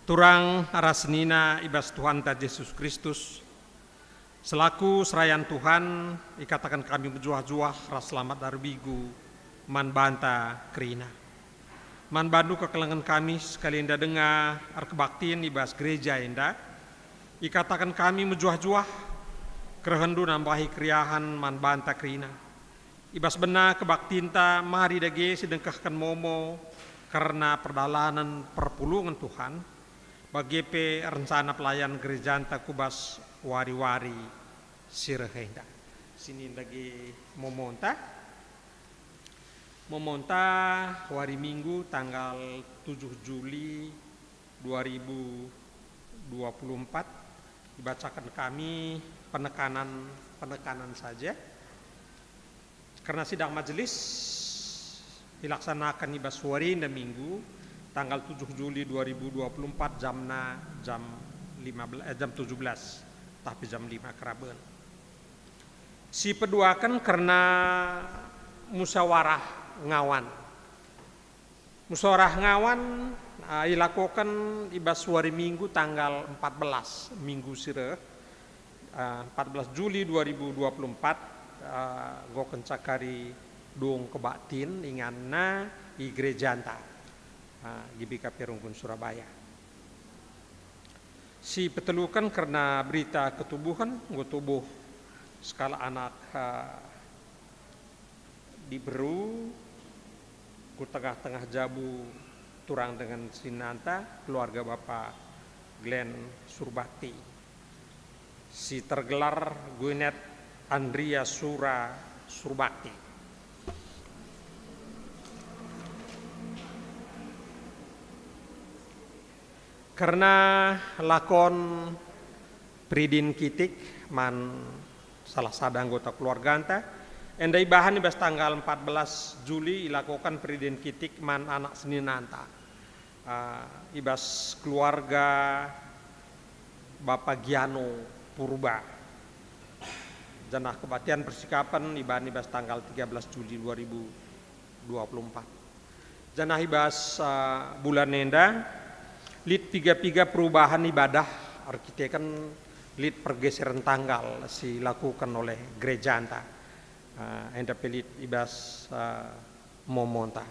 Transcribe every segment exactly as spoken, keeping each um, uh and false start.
Turang ras senina i bas Tuhanta Jesus Kristus, selaku serayan Tuhan, ikataken kami mejuah-juah ras selamat erminggu man banta kerina. Man bandu kekelengen kami sekali enda denga erkebaktin i bas gereja enda, ikataken kami mejuah-juah kerehendu nambahi keriahen man banta kerina. I bas bena kebaktinta mari dage sidengkehken momo kerna perdalanen perpulungen Tuhan, bage pe rencana pelayan gerejanta ku bas wari-wari si reh enda. Sini dage momonta. Momonta wari Minggu tanggal tujuh Juli dua ribu dua puluh empat, dibacaken kami penekanan-penekanan saja. Kerna sidang majelis dilaksanaken i bas wari enda Minggu, tanggal tujuh Juli dua ribu dua puluh empat, jamna jam lima belas, eh, jam tujuh belas, tapi jam lima keraben. Sipeduaken kerna musyawarah ngawan. Musyawarah ngawan, ah, ilakoken i bas wari Minggu tanggal empat belas, Minggu si reh, ah, empat belas Juli dua ribu dua puluh empat, ah, enggo kenca kari dung kebaktin inganna i gerejanta, ah, G B K P Runggun Surabaya. Sipeteluken kerna berita ketubuhen, enggo tubuh sekalak anak, ah, diberu ku tengah-tengah jabu turang dengan seninanta, keluarga Bapa Glenn Surbakti, si tergelar Gwyneth Andria Sura Surbakti. Kerna lakon peridin kitik man salah sada anggota keluarganta, enda ibahan i bas tanggal empat belas Juli ilakoken peridin kitik man anak seninanta, ah, i bas keluarga Bapa Giano Purba. Janah kebaktin persikapen ibahan i bas tanggal tiga belas Juli dua ribu dua puluh empat. Janah i bas, ah, bulan enda, lit piga-piga perubahan ibadah erkiteken lit pergeseren tanggal si lakuken oleh gerejanta. Ah, enda pe lit i bas, ah, momonta.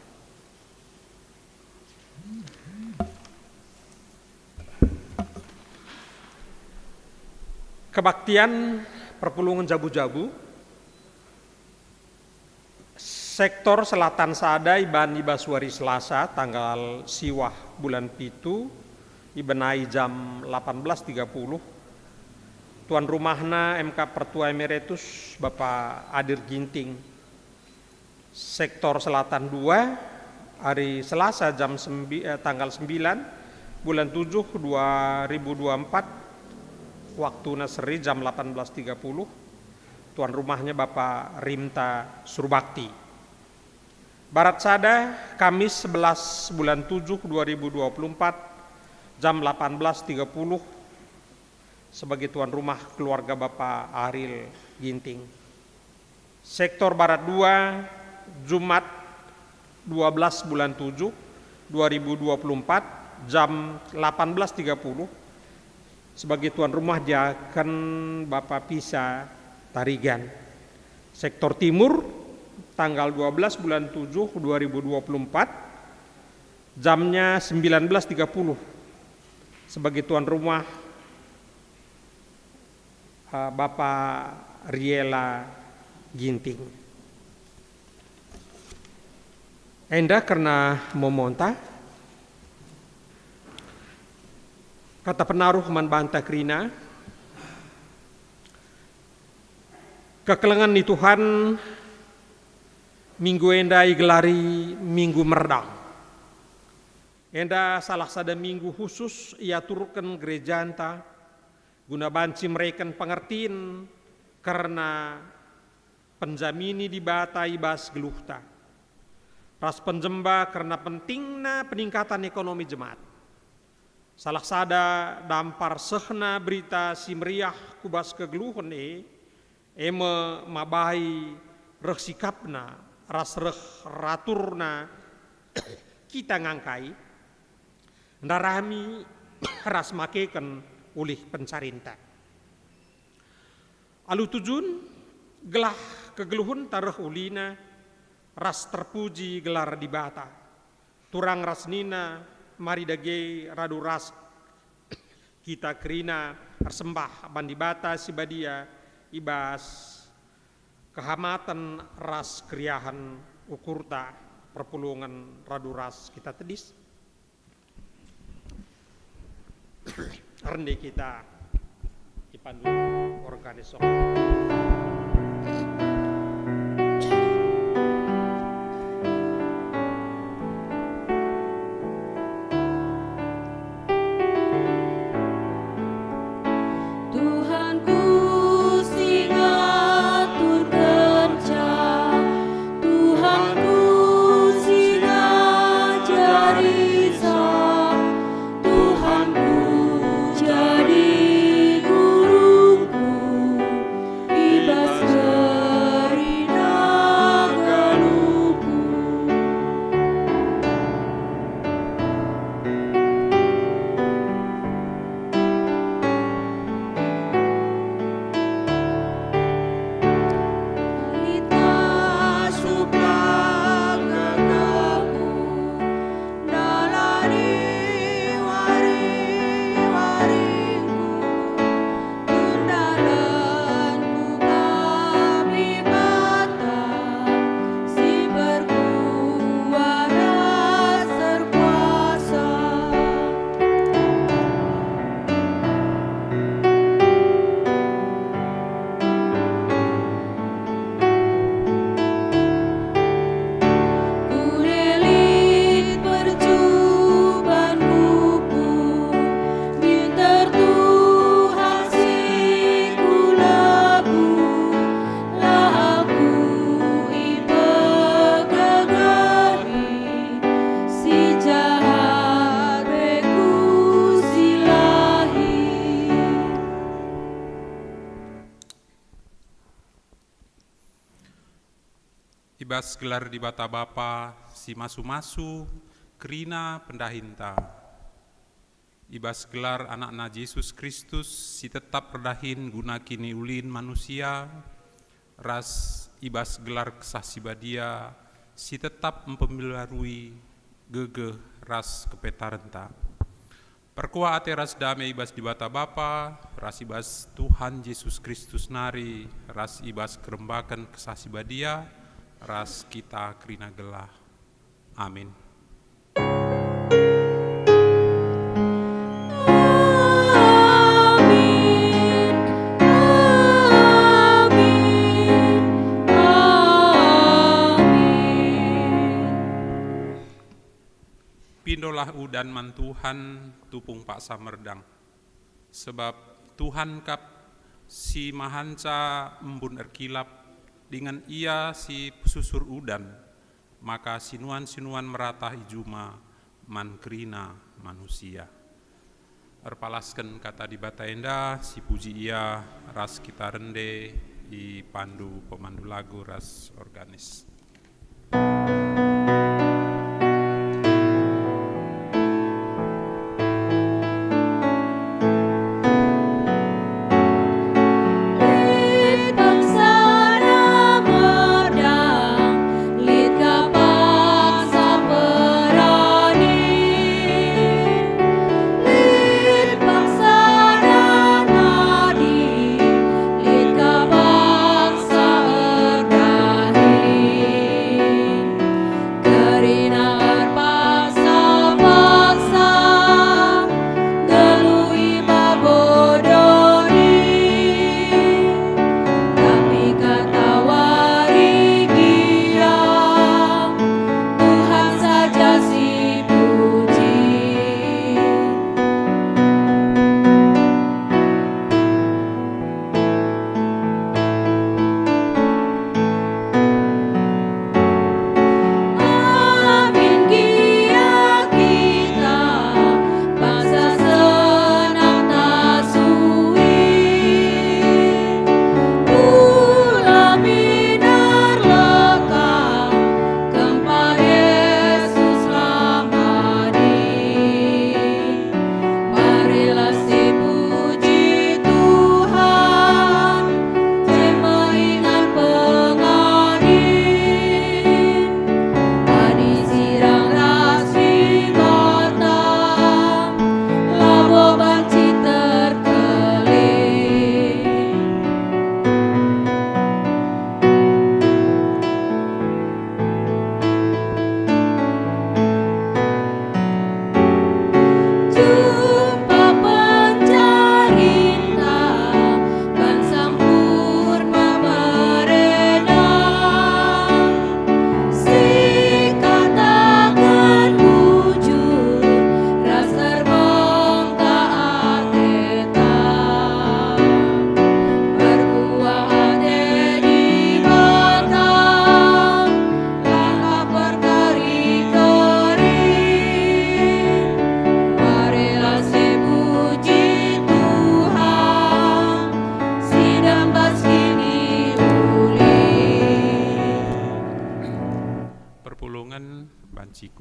Kebaktin perpulungen jabu-jabu, sektor selatan sada ibahan i bas wari Selasa, tanggal siwah bulan pitu, ibenai jam lapan belas tiga puluh. Tuan rumahna M K Pertua Emeritus Bapa Adir Ginting. Sektor Selatan dua, hari Selasa jam sembi-, eh, tanggal sembilan bulan tujuh dua ribu dua empat, waktuna seri jam lapan belas tiga puluh, tuan rumahnya Bapa Rimta Surbakti. Barat sada, Kamis sebelas bulan tujuh dua ribu dua puluh empat, jam lapan belas tiga puluh, sebagai tuan rumah keluarga Bapa Aril Ginting. Sektor Barat dua, Jumat dua belas bulan tujuh dua ribu dua puluh empat, jam lapan belas tiga puluh, sebagai tuan rumah diaken Bapa Pisa Tarigan. Sektor Timur, tanggal dua belas bulan tujuh dua ribu dua puluh empat, jamnya sembilan belas tiga puluh, sebagai tuan rumah, eh, Bapa Riela Ginting. Enda kerna momonta, kata penaruh man banta kerina, kekelengen ni Tuhan, minggu enda igelari Minggu Merdang. Enda salah sada minggu khusus iaturken gerejanta guna banci mereken pengertin kerna penjamini Dibata i bas geluhta, ras penjemba kerna pentingna peningkatan ekonomi jemaat. Salah sada dampar sehna Berita Si Meriah ku bas kegeluhen e, e me mabai reh sikapna ras reh raturna kita ngangkai, ndarami ras makeken ulih pencarinta. Alu tujun, gelah kegeluhenta reh ulina, ras terpuji gelar Dibata. Turang ras nina, mari dage radu ras kita kerina ersembah man Dibata si Badia i bas kehamaten ras keriahen ukurta perpulungen radu ras kita tedis. Rende kita ipandu organis. Tuhanku si ngatur kerja, Tuhanku si ngajarisa, Tuhanku jadi gurungku, i bas kerina galuhku. Lit ngasup gegehku, ndalani wari-waringku, tundalanku Kam Dibata si perkuah ras erkuasa. Kunelit percuban pupung, minter Tuhan si kulebu, la aku ipegegehi, si jahat pe kusilahi. I bas gelar Dibata Bapa si masu-masu kerina pendahinta, i bas gelar AnakNa Jesus Kristus si tetap erdahin guna kiniulin manusia, ras i bas gelar Kesah Si Badia si tetap mpembaharui gegeh ras kepetarenta. Perkuah ate ras dame i bas Dibata Bapa, ras i bas Tuhan Jesus Kristus nari, ras i bas kerembaken Kesah Si Badia, ras kita kerina gelah. Amin. Amin. Amin. Amin. Pindolah udan man Tuhan, tupung paksa merdang. Sebab Tuhan kap si mahanca embun erkilap, dingen Ia si pesusur udan, maka sinuan-sinuan meratah i juma man kerina manusia. Erpalasken kata Dibata enda, sipuji Ia ras kita rende i pandu pemandu lagu ras organis. Lit bangsa merdang, lit ka bangsa perani. Lit bangsa nadi, lit ka bangsa erdahin.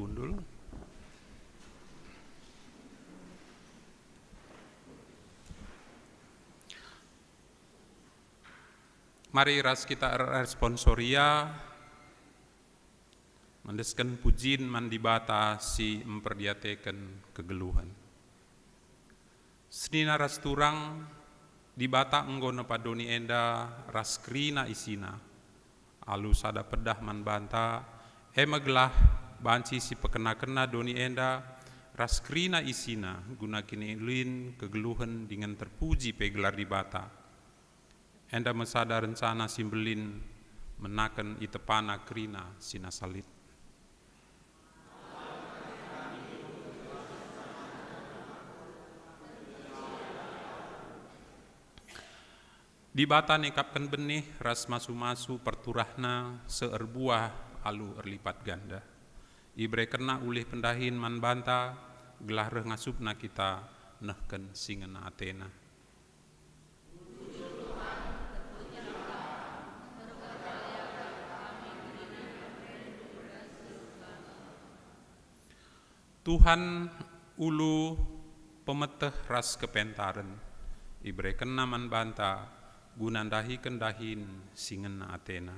Gundul. Mari ras kita er-, responsoria, mendesken pujin man Dibata si mperdiateken kegeluhen. Senina ras turang, Dibata enggo nepa doni enda ras kerina isina. Alu sada pedah man banta, e me gelah banci sipekena-kena doni enda ras kerina isina guna kiniulin kegeluhen dingen terpuji pe gelar Dibata. Enda me sada rencana si mbelin menaken itepana kerina si nasa lit. Dibata nikapken benih ras masu-masu perturahna seh erbuah alu erlipat ganda. IberekenNa ulih pendahin man banta, gelah reh ngasupna kita nehken si ngena ateNa. Tuhan, ulu pemeteh ras kepentaren, iberekenNa man banta guna ndahiken dahin si ngena ateNa.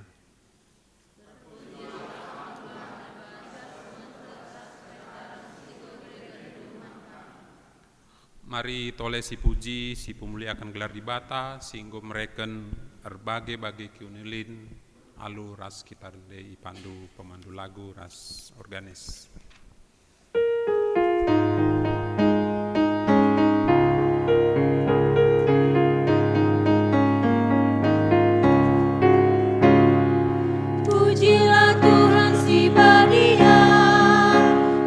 Mari tole sipuji, sipemuliaken gelar Dibata, si enggo mereken erbage-bage kiunilin, alu ras kita rende ipandu pemandu lagu ras organis. Pujilah Tuhan si badia,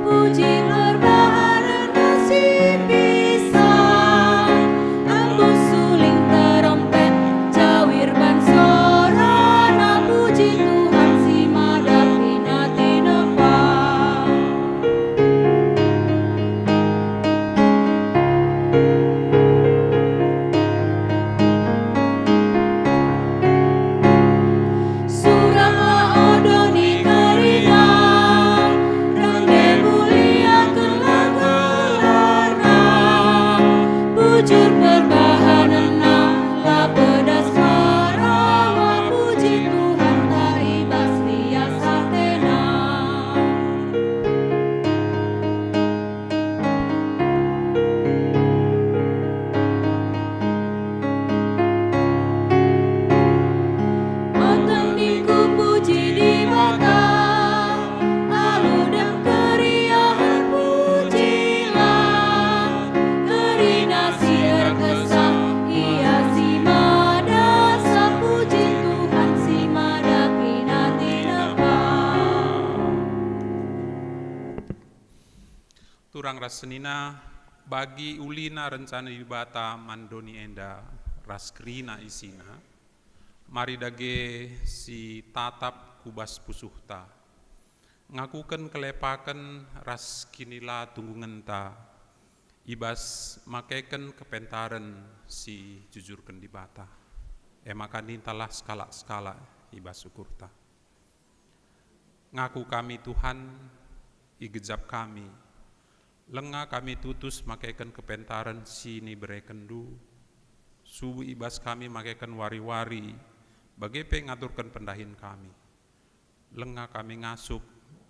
puji luar baharena si mbisan. Embus suling terompet, jawir ban sorana, puji Tuhan si mada kina tinepa. Suranglah, o doni kerina, rende muliakenlah gelarNa. Bujur perbahanenNa, la pedas marawa, puji Tuhanta i bas lias ateNa. Atendingku puji Dibata, alu dem keriahen pujilah. Kerina si erkesah, Ia si mada, puji Tuhan si mada kina tinepa. Turang ras senina, bagi ulina rencana Dibata man doni enda ras kerina isina, mari dage sitatap ku bas pusuhta, ngakuken kelepaken ras kinilatunggungenta i bas makeken kepentaren si jujurken Dibata. E maka nintalah sekalak-sekalak i bas ukurta. Ngaku kami, Tuhan, igejap kami. Lenga kami tutus makeken kepentaren si niberekenNdu. Subuh i bas kami makeken wari-wari, bage pe ngaturken pendahin kami. Lenga kami ngasup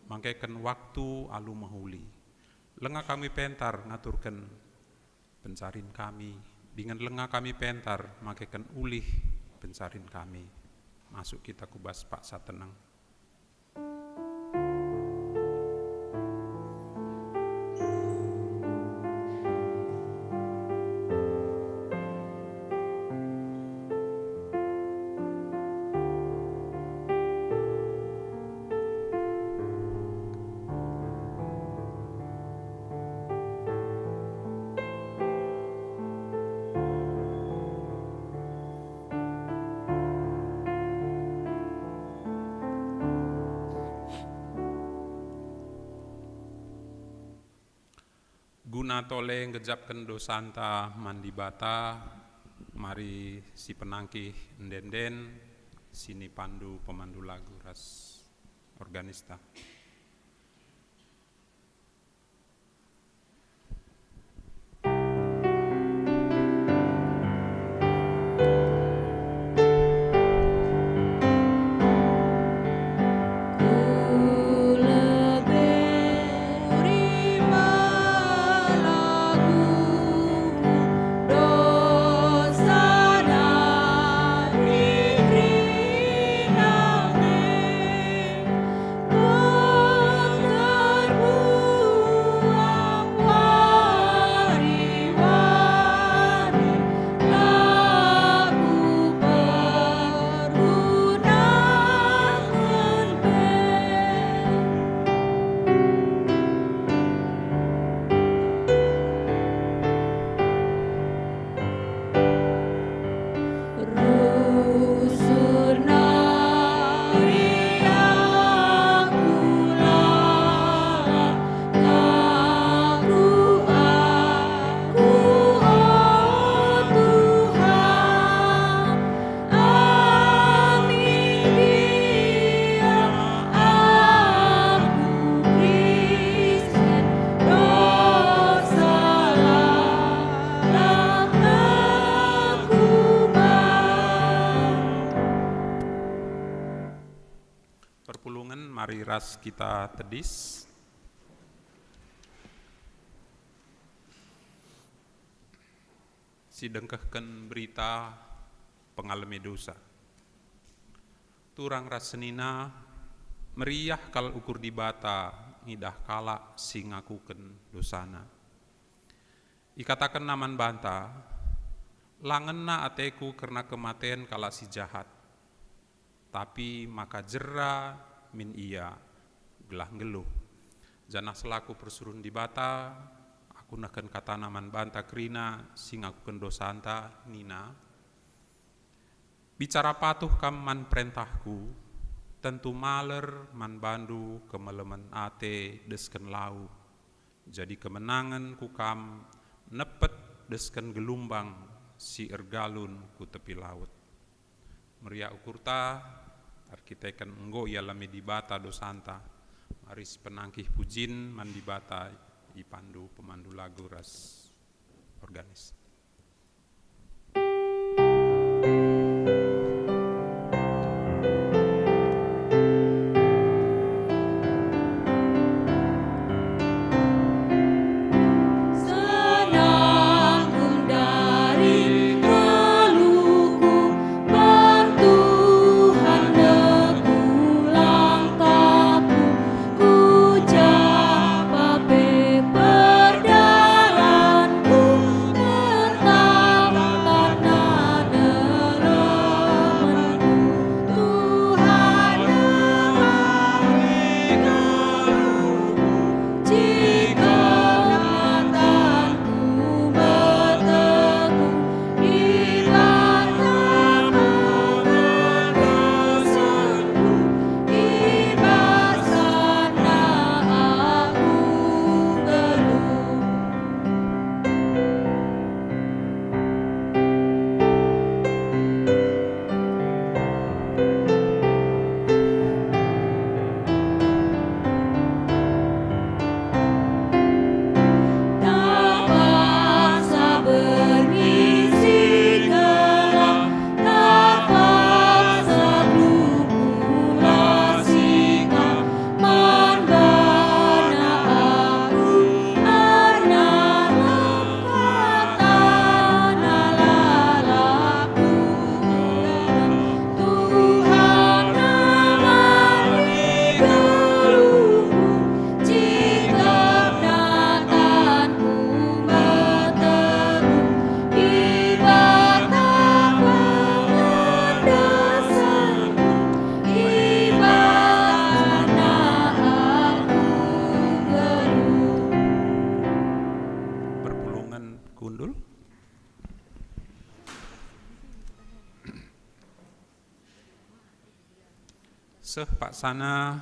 makeken waktu alu mehuli. Lenga kami pentar ngaturken pencarin kami, dingen lenga kami pentar makeken ulih pencarin kami. Masuk kita ku bas paksa tenang. Guna tole nggejapken dosanta man Dibata, mari sipenangkih ende-enden, sinipandu pemandu lagu ras organista. Ras kita tedis. Sidengkehken berita pengalemi dosa. Turang ras senina, meriah kal ukur Dibata ngidah kalak si ngakuken dosana. Ikatakenna man banta, "La ngena ateKu kerna kematen kalak si jahat, tapi maka jera min ia gelah nggeluh." Janah selaku persuruhen Dibata, aku nehken katana man banta kerina si ngakuken dosanta, nina, "Bicara patuh kam man perentahKu, tentu maler man bandu kemelemen ate desken lau, jadi kemenangen ku kam nepet desken gelumbang si ergalun ku tepi laut." Meriah ukurta, erkiteken enggo ialemi Dibata dosanta. Mari sipenangkih pujin man Dibata, ipandu pemandu lagu ras organis. Senang gundari geluhku, man Tuhan nekulang kapku, ku japa pe perdalanku, tetap tanah neremenku. Tuhan nengari geluhku, jika tanganku berteguh, i bas pengendesenku, i bas sana aku geluh. Terpaksa bermisi gelah, terpaksa bergula sikap, man bana aku erna lengkap tanah lalapku. Tuhan nengari geluhku, jika tanganku berteguh, i bas pengendesenku, i bas sana aku geluh. Perpulungen kundul. Seh paksana,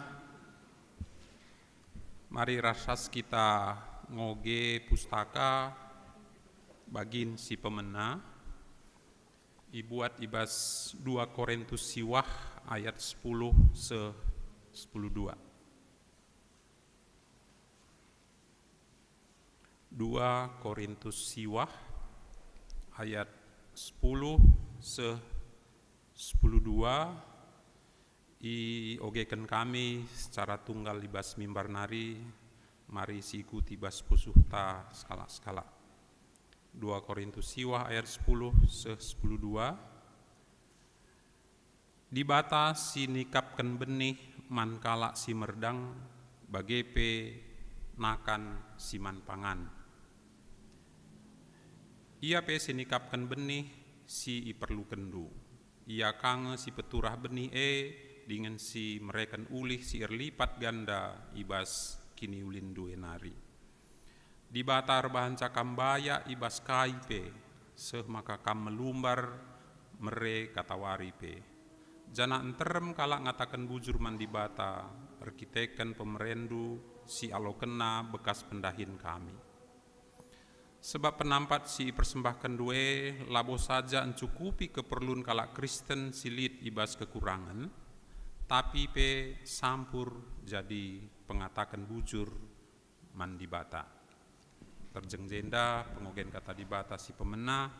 mari ras-ras kita ngoge pustaka bagin si pemena, ibuat i bas dua Korintus siwah ayat sepuluh seh sepuluh dua. Dua Korintus siwah ayat sepuluh seh sepuluh dua, iogeken kami secara tunggal i bas mimbar nari, mari siikuti bas pusuhta sekalak-sekalak. Dua Korintus siwah ayat sepuluh seh sepuluh dua. Dibata si nikapken benih man kalak si merdang, bage pe nakan si man pangan. Ia pe si nikapken benih si iperlukenndu. Ia ka nge si peturah benih e dingen si mereken ulih si erlipat ganda i bas kiniulinndu e nari. Dibata erbahanca kam mbayak i bas kai pe, seh maka kam melumbar mere katawari pe. Janah nterem kalak ngataken bujur man Dibata erkiteken pemerenndu si alokenna bekas pendahin kami. Sebab penampat si ipersembahkenndu e labo saja ncukupi keperlun kalak Kristen si lit i bas kekurangen, tapi pe sampur jadi pengataken bujur man Dibata. Terjeng jenda pengogen Kata Dibata si pemena,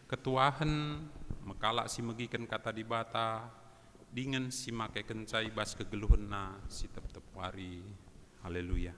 ketuahen me kalak si megiken Kata Dibata, dingen si makekenca i bas kegeluhenna si tep-tep wari. Haleluya.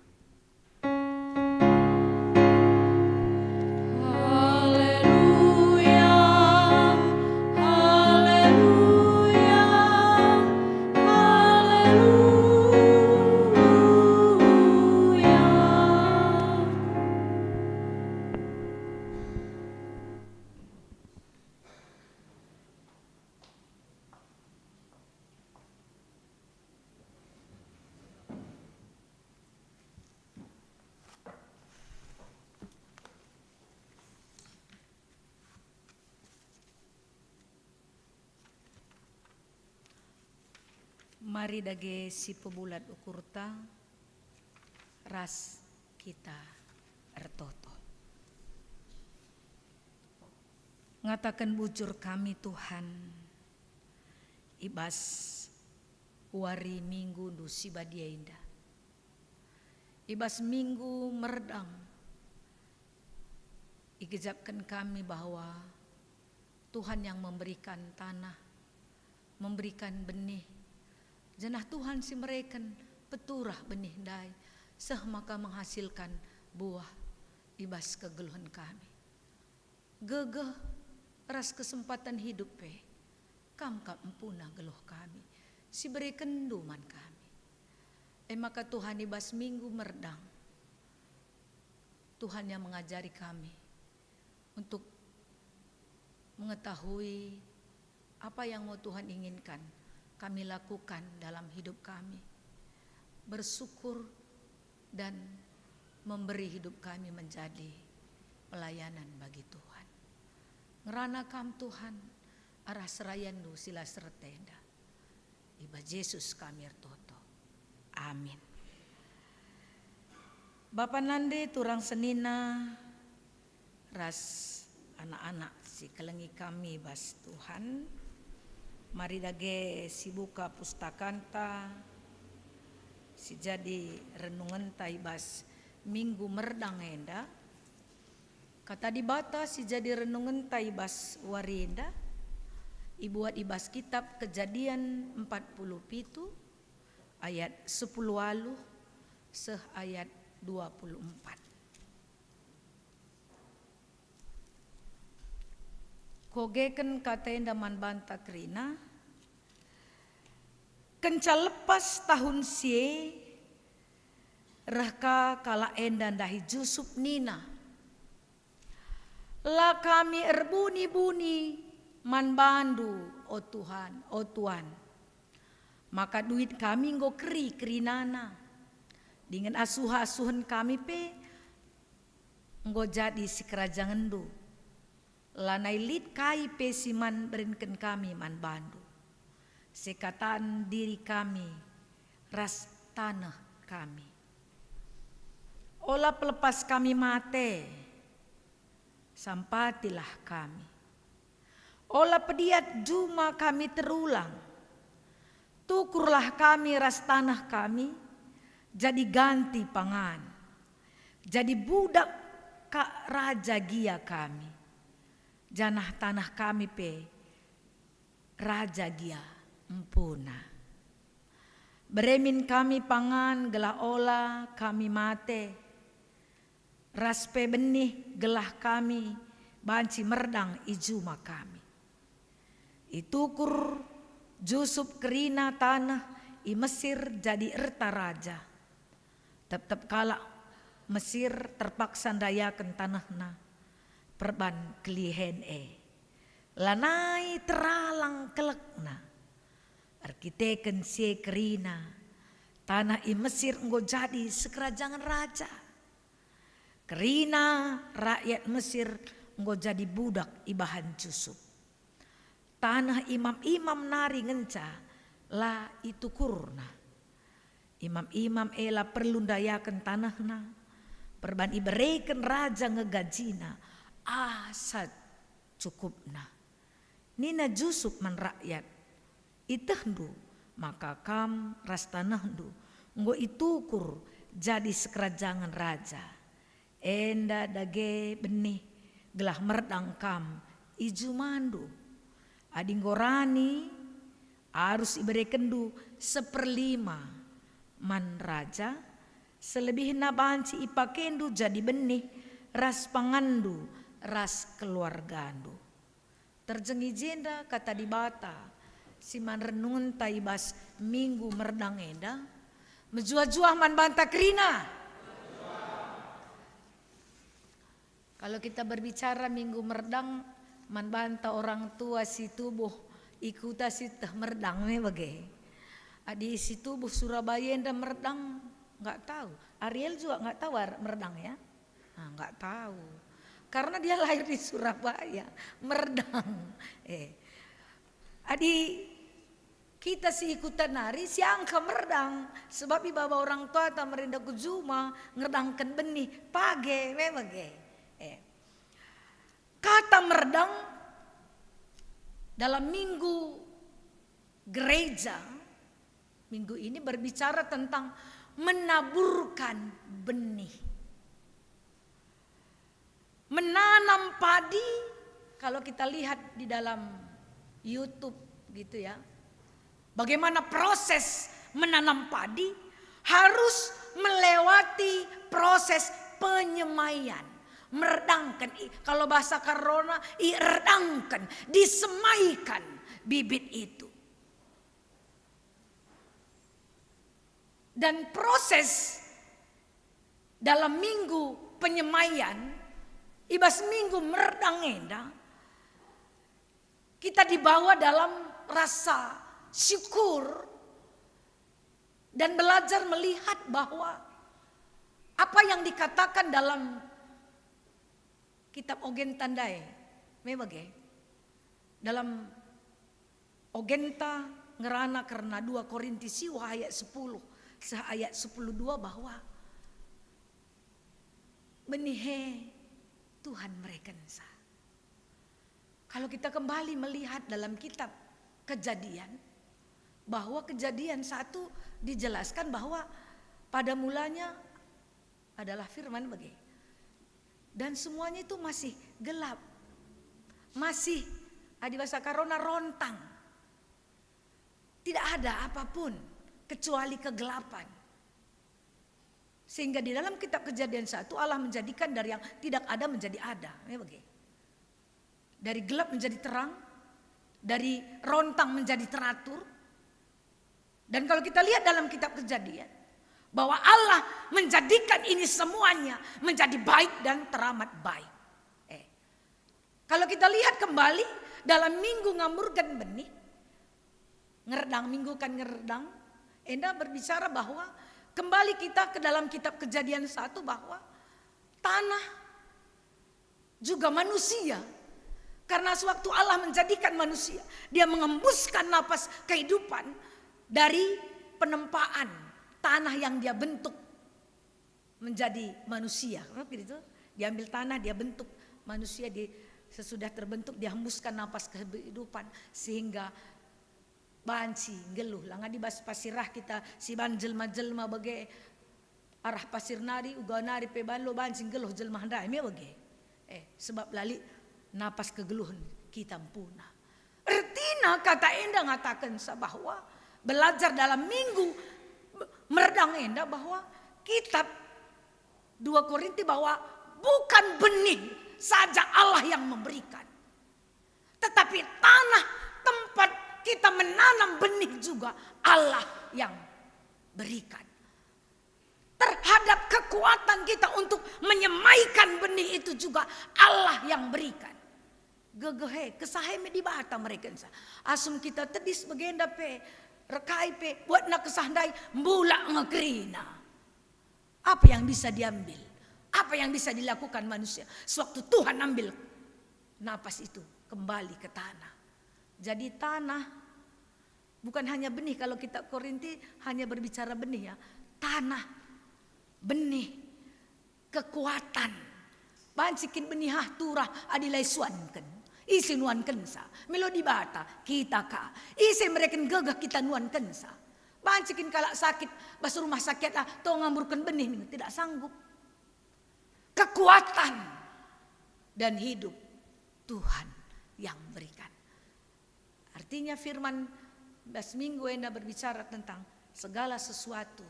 Mari dage sipebulat ukurta ras kita ertoto. Ngataken bujur kami, Tuhan, i bas wari Minggu-Ndu si badia enda. I bas Minggu merdang, igejapken kami bahwa Tuhan yang memberikan tanah, memberikan benih, janah Tuhan si mereken peturah benih ndai, seh maka menghasilkan buah i bas kegeluhen kami. Gegeh ras kesempatan hidup pe, Kam kap empuna geluh kami, si berekenNdu man kami. E maka Tuhan, i bas Minggu merdang, Tuhan yang mengajari kami untuk mengetahui apa yang mau Tuhan inginkan kami lakukan dalam hidup kami, bersyukur dan memberi hidup kami menjadi pelayanan bagi Tuhan. Ngerana Kam, Tuhan, arah serayanNdu si la serta enda. I bas Jesus kami ertoto. Amin. Bapa nande turang senina ras anak-anak si kelengi kami bas Tuhan, mari dage sibuka pustakanta si jadi renungenta i bas Minggu merdang enda. Kata Dibata si jadi renungenta i bas wari enda ibuat i bas kitab Kejadian empat puluh pitu ayat sepuluh waluh seh ayat dua puluh empat. Kogeken kata enda man banta kerina, kenca lepas tahun si e, reh ka kalak enda ndahi Jusup nina, "La kami erbuni-buni man bandu, o Tuhan, o Tuan. Maka duit kami enggo keri-kerinana, dingen asuh-asuhen kami pe enggo jadi sikerajangenndu. Lanai lit kai pe si man berenken kami man bandu, sekatan diri kami ras taneh kami. Ola pelepas kami mate, sampatilah kami. Ola pediat juma kami terulang. Tukurlah kami ras taneh kami jadi ganti pangan. Jadi budak ka raja gia kami, janah taneh kami pe raja gia empuna. Bere min kami pangan gelah ola kami mate, ras pe benih gelah kami banci merdang i juma kami." Itukur Jusup kerina taneh i Mesir jadi erta raja. Tep-tep kalak Mesir terpaksa ndayaken tanehna perban kelihen e. Lanai teralang kelekna. Erkiteken si e kerina, taneh i Mesir enggo jadi sekerajangen raja. Kerina rakyat Mesir enggo jadi budak ibahan Jusup. Taneh imam-imam nari ngenca la itukurna. Imam-imam e la perlu ndayaken tanehna, perban ibereken raja nge gajina asa cukupna. Nina Jusup man rakyat, "Ietehndu maka kam ras tanehndu enggo itukur jadi sekerajangen raja. Enda dage benih gelah merdang kam i jumandu. Adi enggo rani, Arus iberekenndu seperlima man raja, selebihna banci ipakendu jadi benih ras panganndu ras keluargandu. Terjeng i jenda kata Dibata si man renungenta i bas Minggu Merdang enda, mejuah-juah man banta kerina. Kalau kita berbicara Minggu Merdang, man banta orang tua si tubuh i kuta si teh merdang me bage. Adi si tubuh Surabaya enda merdang, nggak tahu. Ariel juga nggak tahu ar-, merdang ya? Ah, nggak tahu. Karena dia lahir di Surabaya, merdang. Eh. Adi kita si i kuta nari, siangka merdang, sebab ibaba orang tuata merenda ku juma ngerdangken benih, page, me bage. Eh. Kata merdang dalam Minggu Gereja, minggu ini berbicara tentang menaburkan benih. Menanam padi, kalau kita lihat di dalam YouTube gitu ya, bagaimana proses menanam padi harus melewati proses penyemaian. Merdangken, i-, kalau bahasa Karona, ierdangken, disemaikan bibit itu. Dan proses dalam minggu penyemaian, i bas minggu merdang enda, kita dibawa dalam rasa syukur dan belajar melihat bahwa apa yang dikatakan dalam kitab Ogenta ndai, me bage. Dalam Ogenta ngerana kerna dua Korinti siwah ayat sepuluh seh ayat sepuluh dua bahwa benih e Tuhan merekensa. Kalau kita kembali melihat dalam kitab Kejadian, bahwa Kejadian satu dijelaskan bahwa pada mulanya adalah firman bage. Dan semuanya itu masih gelap. Masih, adi bahasa Karona, rontang. Tidak ada apapun kecuali kegelapan. Sehingga di dalam kitab Kejadian satu, Allah menjadikan dari yang tidak ada menjadi ada. Ya, bage. Dari gelap menjadi terang, dari rontang menjadi teratur. Dan kalau kita lihat dalam kitab Kejadian, bahwa Allah menjadikan ini semuanya menjadi baik dan teramat baik. Eh, kalau kita lihat kembali dalam minggu ngamburken benih, ngerdang, minggu kan ngerdang, enda berbicara bahwa kembali kita ke dalam kitab Kejadian satu bahwa tanah juga manusia. Karena sewaktu Allah menjadikan manusia, Dia mengembuskan napas kehidupan dari penempaan tanah yang Dia bentuk menjadi manusia. Kan begitu? Diambil tanah, Dia bentuk manusia, di, sesudah terbentuk, Dia hembuskan napas kehidupan sehingga banci nggeluh. Langa di bas pasir rah kita si ban jelma-jelma bage, arah pasir nari, uga nari pe ban lo banci nggeluh jelma ndai, me bage. Eh, sebab la lit napas kegeluhen kita empuna. Ertina kata enda ngatakensa bahwa belajar dalam minggu merdang enda bahwa kitab dua Korinti bahwa bukan benih saja Allah yang memberikan, tetapi tanah tempat kita menanam benih juga Allah yang berikan. Terhadap kekuatan kita untuk menyemaikan benih itu juga Allah yang berikan. Gegeh e, kesah e me Dibata merekensa. Asum kita tedis bagenda pe, rekai pe, buatna kesah ndai, mbulak nge kerina. Apa yang bisa diambil? Apa yang bisa dilakukan manusia sewaktu Tuhan ambil napas itu kembali ke tanah? Jadi tanah bukan hanya benih, kalau kitab Korinti hanya berbicara benih ya, tanah, benih, kekuatan. Banci kin benih ah turah adi la isuanken? Ise nuankensa? Me lo Dibata, kita ka. Ise mereken gegeh kita nuankensa? Banci kin kalak sakit bas rumah sakit ah, to ngamburken benih ninge? Tidak sanggup. Kekuatan dan hidup Tuhan yang berikan. Artinya firman Bas minggu enda berbicara tentang segala sesuatu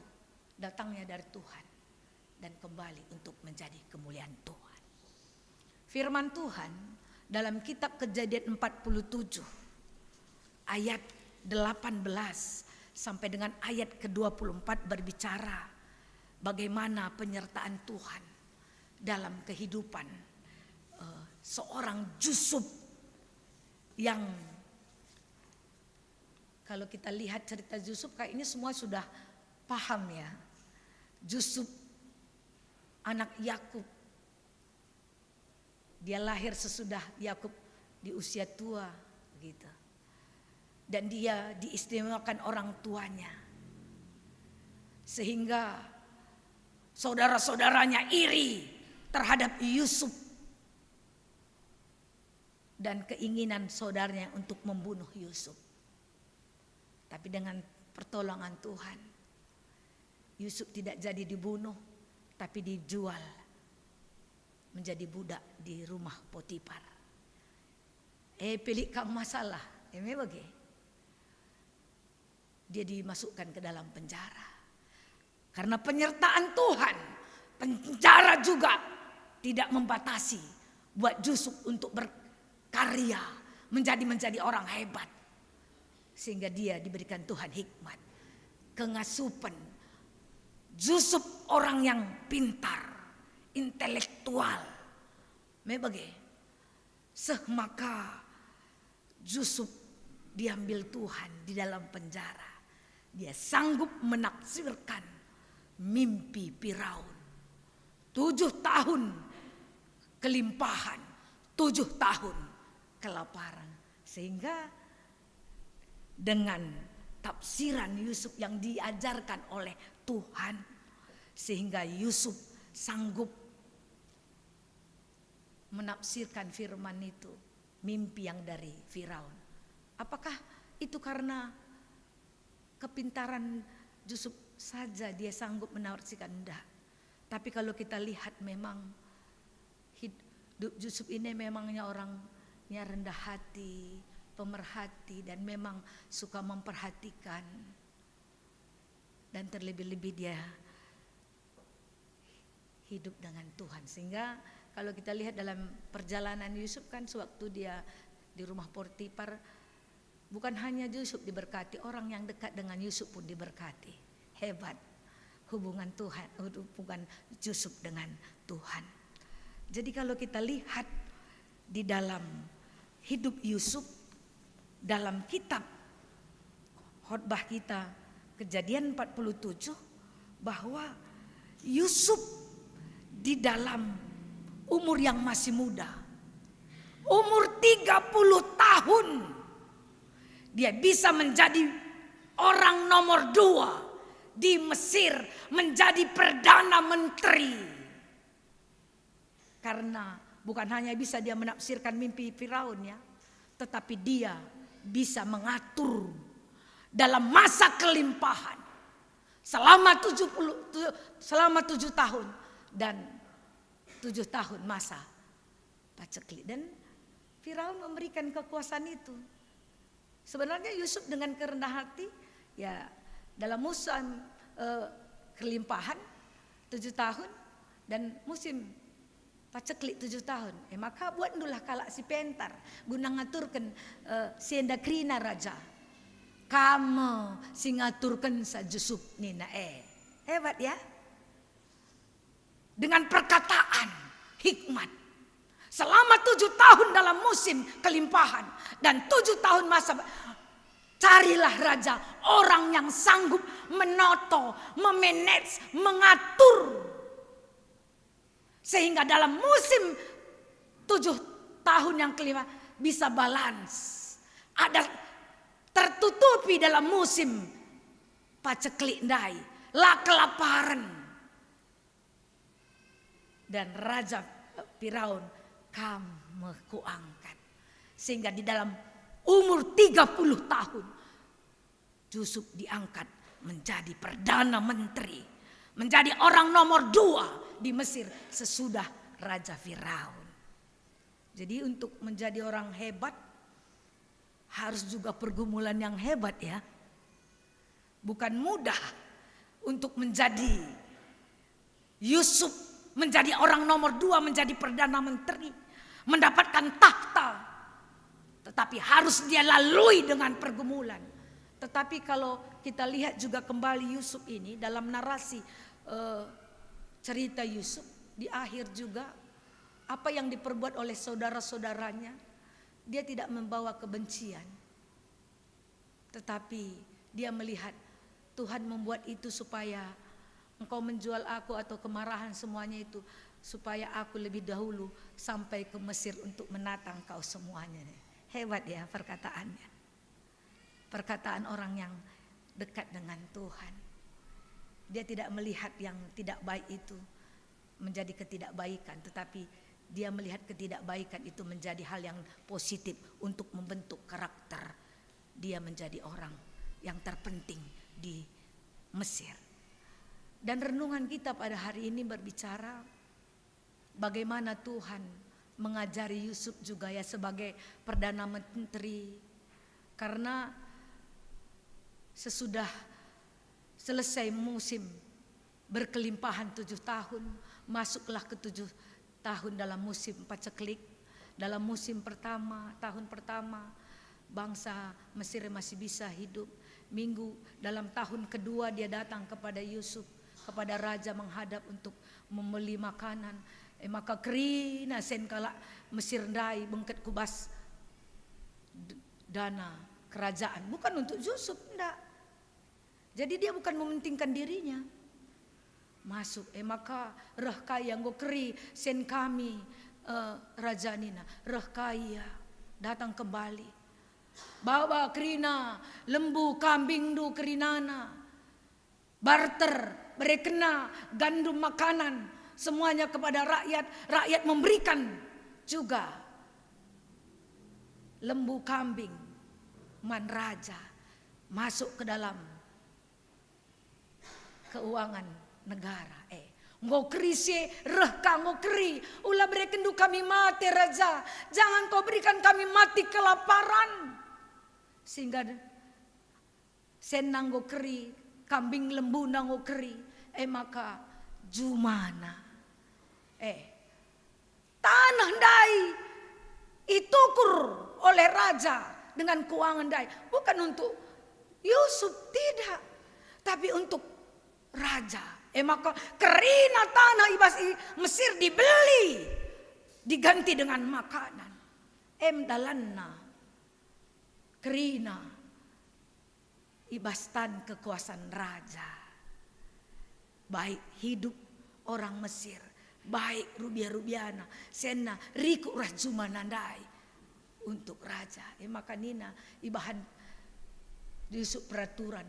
datangnya dari Tuhan dan kembali untuk menjadi kemuliaan Tuhan. Firman Tuhan dalam kitab Kejadian empat puluh tujuh ayat delapan belas sampai dengan ayat kedua puluh empat berbicara bagaimana penyertaan Tuhan dalam kehidupan, eh, seorang Yusuf yang, kalau kita lihat cerita Yusuf, kayaknya semua sudah paham, ya. Yusuf, anak Yakub, dia lahir sesudah Yakub di usia tua, gitu. Dan dia diistimewakan orang tuanya, sehingga saudara-saudaranya iri terhadap Yusuf dan keinginan saudaranya untuk membunuh Yusuf. Tapi dengan pertolongan Tuhan, Yusuf tidak jadi dibunuh, tapi dijual menjadi budak di rumah Potiphar. Eh, pilik kam masalah, eme bage. Dia dimasukkan ke dalam penjara. Karena penyertaan Tuhan, penjara juga tidak membatasi buat Yusuf untuk berkarya, menjadi, menjadi orang hebat. Sehingga dia diberikan Tuhan hikmat, kengasupen. Yusuf orang yang pintar, intelektual. Me bage. Seh maka Yusuf diambil Tuhan di dalam penjara. Dia sanggup menafsirkan mimpi Firaun. Tujuh tahun kelimpahan, tujuh tahun kelaparan. Sehingga dengan tafsiran Yusuf yang diajarkan oleh Tuhan, sehingga Yusuf sanggup menafsirkan firman itu, mimpi yang dari Firaun. Apakah itu karena kepintaran Yusuf saja dia sanggup menafsirkan? Enggak. Tapi kalau kita lihat, memang hidup Yusuf ini memangnya orangnya rendah hati, pemerhati, dan memang suka memperhatikan. Dan terlebih-lebih dia hidup dengan Tuhan. Sehingga kalau kita lihat dalam perjalanan Yusuf, kan, sewaktu dia di rumah Potiphar, bukan hanya Yusuf diberkati, orang yang dekat dengan Yusuf pun diberkati. Hebat hubungan Tuhan, hubungan Yusuf dengan Tuhan. Jadi kalau kita lihat di dalam hidup Yusuf, dalam kitab khotbah kita, Kejadian empat puluh tujuh, bahwa Yusuf di dalam umur yang masih muda, umur tiga puluh tahun, dia bisa menjadi orang nomor dua di Mesir, menjadi perdana menteri. Karena bukan hanya bisa dia menafsirkan mimpi Firaun, ya, tetapi dia bisa mengatur dalam masa kelimpahan selama tujuh puluh, tu-, selama tujuh tahun dan tujuh tahun masa paceklik. Dan Firaun memberikan kekuasaan itu. Sebenarnya Yusuf dengan kerendahan hati, ya, dalam musim, eh, kelimpahan tujuh tahun dan musim paceklik tujuh tahun. Eh, maka buatndulah kalak si pentar guna ngaturken, eh, si enda kerina raja. Kam me si ngaturkensa Yusuf nina, eh. Hebat, ya. Dengan perkataan hikmat. Selama tujuh tahun dalam musim kelimpahan dan tujuh tahun masa, carilah raja, orang yang sanggup menoto, memanage, mengatur. Sehingga dalam musim tujuh tahun yang kelima bisa balance. Ada tertutupi dalam musim paceklik ndai, la kelaparan. Dan Raja Firaun, kam me kuangkat. Sehingga di dalam umur tiga puluh tahun, Yusuf diangkat menjadi perdana menteri, menjadi orang nomor dua di Mesir sesudah Raja Firaun. Jadi, untuk menjadi orang hebat, harus juga pergumulan yang hebat, ya. Bukan mudah untuk menjadi Yusuf, menjadi orang nomor dua, menjadi perdana menteri, mendapatkan tahta. Tetapi harus dia lalui dengan pergumulan. Tetapi kalau kita lihat juga kembali Yusuf ini dalam narasi, eh, cerita Yusuf, di akhir juga apa yang diperbuat oleh saudara-saudaranya, dia tidak membawa kebencian. Tetapi dia melihat Tuhan membuat itu supaya engkau menjual aku atau kemarahan semuanya itu, supaya aku lebih dahulu sampai ke Mesir untuk menatang kau semuanya. Hebat ya perkataannya. Perkataan orang yang dekat dengan Tuhan. Dia tidak melihat yang tidak baik itu menjadi ketidakbaikan, tetapi dia melihat ketidakbaikan itu menjadi hal yang positif untuk membentuk karakter dia menjadi orang yang terpenting di Mesir. Dan renungan kita pada hari ini berbicara bagaimana Tuhan mengajari Yusuf juga, ya, sebagai perdana menteri. Karena sesudah selesai musim berkelimpahan tujuh tahun, masuklah ke tujuh tahun dalam musim paceklik. Dalam musim pertama, tahun pertama, bangsa Mesir masih bisa hidup. Minggu, dalam tahun kedua dia datang kepada Yusuf, kepada raja, menghadap untuk membeli makanan. E maka kerina sen kalak Mesir ndai bengket ku bas d-, dana kerajaan. Bukan untuk Yusuf, ndak. Jadi dia bukan mementingkan dirinya. Masuk, e maka reh ka ia, enggo keri sen kami, eh, raja nina, reh ka ia, datang kembali. Baba kerina, lembu, kambingndu kerinana, barter, berekenna gandum makanan, semuanya kepada rakyat, rakyat memberikan juga lembu, kambing man raja, masuk ke dalam keuangan negara. Eh, enggo keri si e, reh ka enggo keri, ula berekenndu kami mate, raja, jangan kau berikan kami mati kelaparan. Sehingga senna enggo keri, kambing lembuna enggo keri, e maka jumana. Eh, taneh ndai itukur oleh raja dengan keuangan ndai, bukan untuk Yusuf, tidak, tapi untuk raja. E maka kerina taneh i bas i Mesir dibeli, diganti dengan makanan. Em dalanna kerina i bas tan kekuasan raja. Baik hidup orang Mesir, baik rubia-rubiana, senna rikut ras jumana ndai untuk raja. E maka nina, ibahan Yusuf peraturan.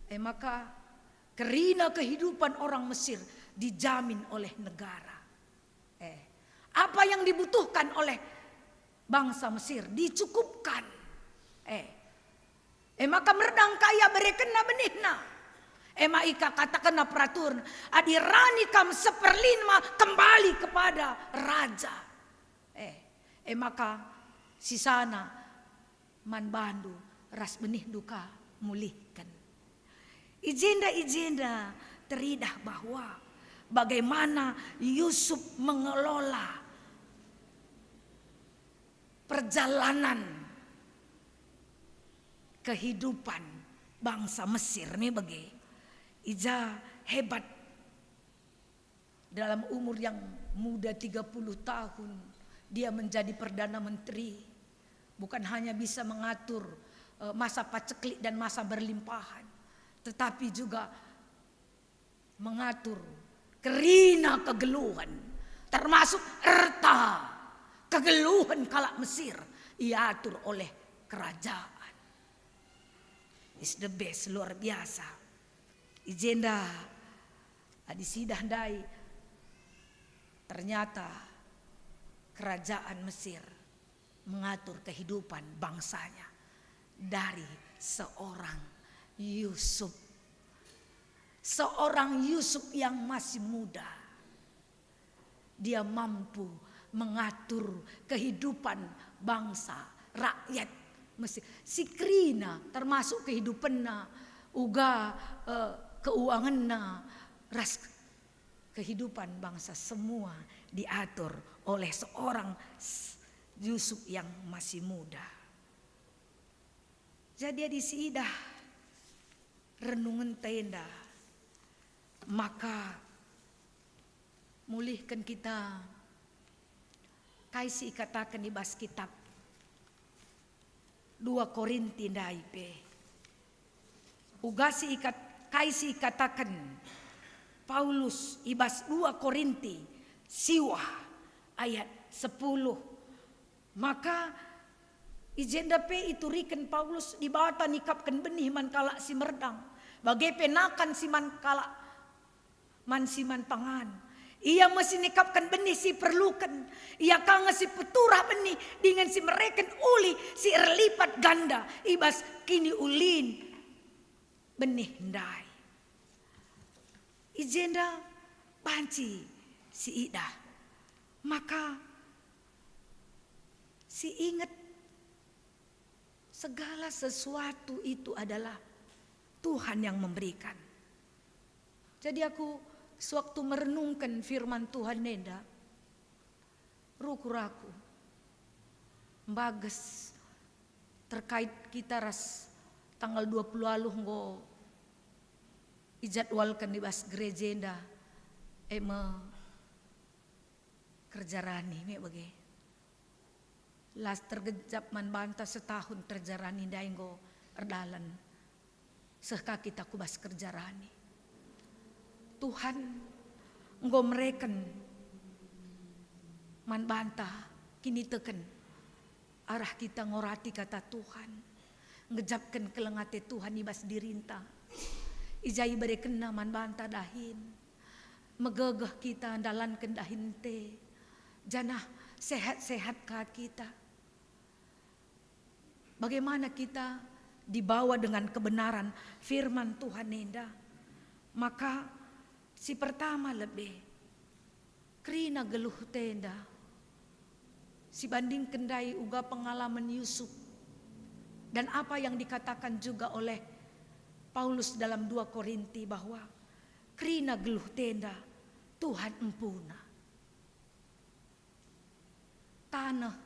E maka kerina kehidupan orang Mesir dijamin oleh negara. Eh, apa yang dibutuhkan oleh bangsa Mesir dicukupkan. Eh, e maka merdang ka ia, berekenna benihna. E maka ikatakenna peraturan, adi rani kam seperlima kembali kepada raja. Eh, e maka sisana man bandu ras benihndu ka mulihken. I jenda, i jenda teridah bahwa bagaimana Yusuf mengelola perjalanan kehidupan bangsa Mesir me bage. I ja hebat. Dalam umur yang muda, tiga puluh tahun, dia menjadi perdana menteri. Bukan hanya bisa mengatur, eh, masa paceklik dan masa berlimpahan, tetapi juga mengatur kerina kegeluhen, termasuk erta kegeluhen kalak Mesir, iatur oleh kerajaan. Is the best, luar biasa. I jenda, adi sidah ndai, ternyata kerajaan Mesir mengatur kehidupan bangsanya dari seorang Yusuf. Seorang Yusuf yang masih muda. Dia mampu mengatur kehidupan bangsa, rakyat Mesir. Si kerina, termasuk kehidupanna, Uga, eh, keuangenna ras kehidupan bangsa semua diatur oleh seorang s-, Yusuf yang masih muda. Jadi adi siidah renungenta enda, maka mulihken kita kai si ikataken i bas kitab dua Korinti ndai pe. Uga si ikat-, kai si ikataken Paulus i bas dua Korinti siwah ayat sepuluh. Maka i jenda pe ituriken Paulus Dibata nikapken benih man kalak si merdang, bage pe nakan si man kalak man si man pangan. Ia me si nikapken benih si perluken. Ia ka nge si peturah benih dingen si mereken uli si erlipat ganda i bas kiniulin benih ndai. I jenda banci siidah, maka siinget segala sesuatu itu adalah Tuhan yang memberikan. Jadi aku sewaktu merenungken firman Tuhan enda, rukur aku mbages terkait kita ras tanggal dua puluh waluh enggo ijadwalken i bas gereja enda, e me kerja rani me bage. Las tergejap man banta setahun kerja rani ndai enggo erdalan. Seh ka kita ku bas kerja rani. Tuhan enggo mereken man banta kiniteken arah kita ngorati kata Tuhan, ngejapken keleng ate Tuhan i bas dirinta. I ja iberekenNa man banta dahin, megegeh kita ndalanken dahin ate, janah sehat-sehat ka kita. Bagaimana kita dibawa dengan kebenaran firman Tuhan enda? Maka si pertama lebe, kerina geluh ate enda. Sibandingken ndai uga pengalaman Yusuf dan apa yang dikatakan juga oleh Paulus dalam dua Korinti bahwa kerina geluh ate enda Tuhan empuna. Taneh.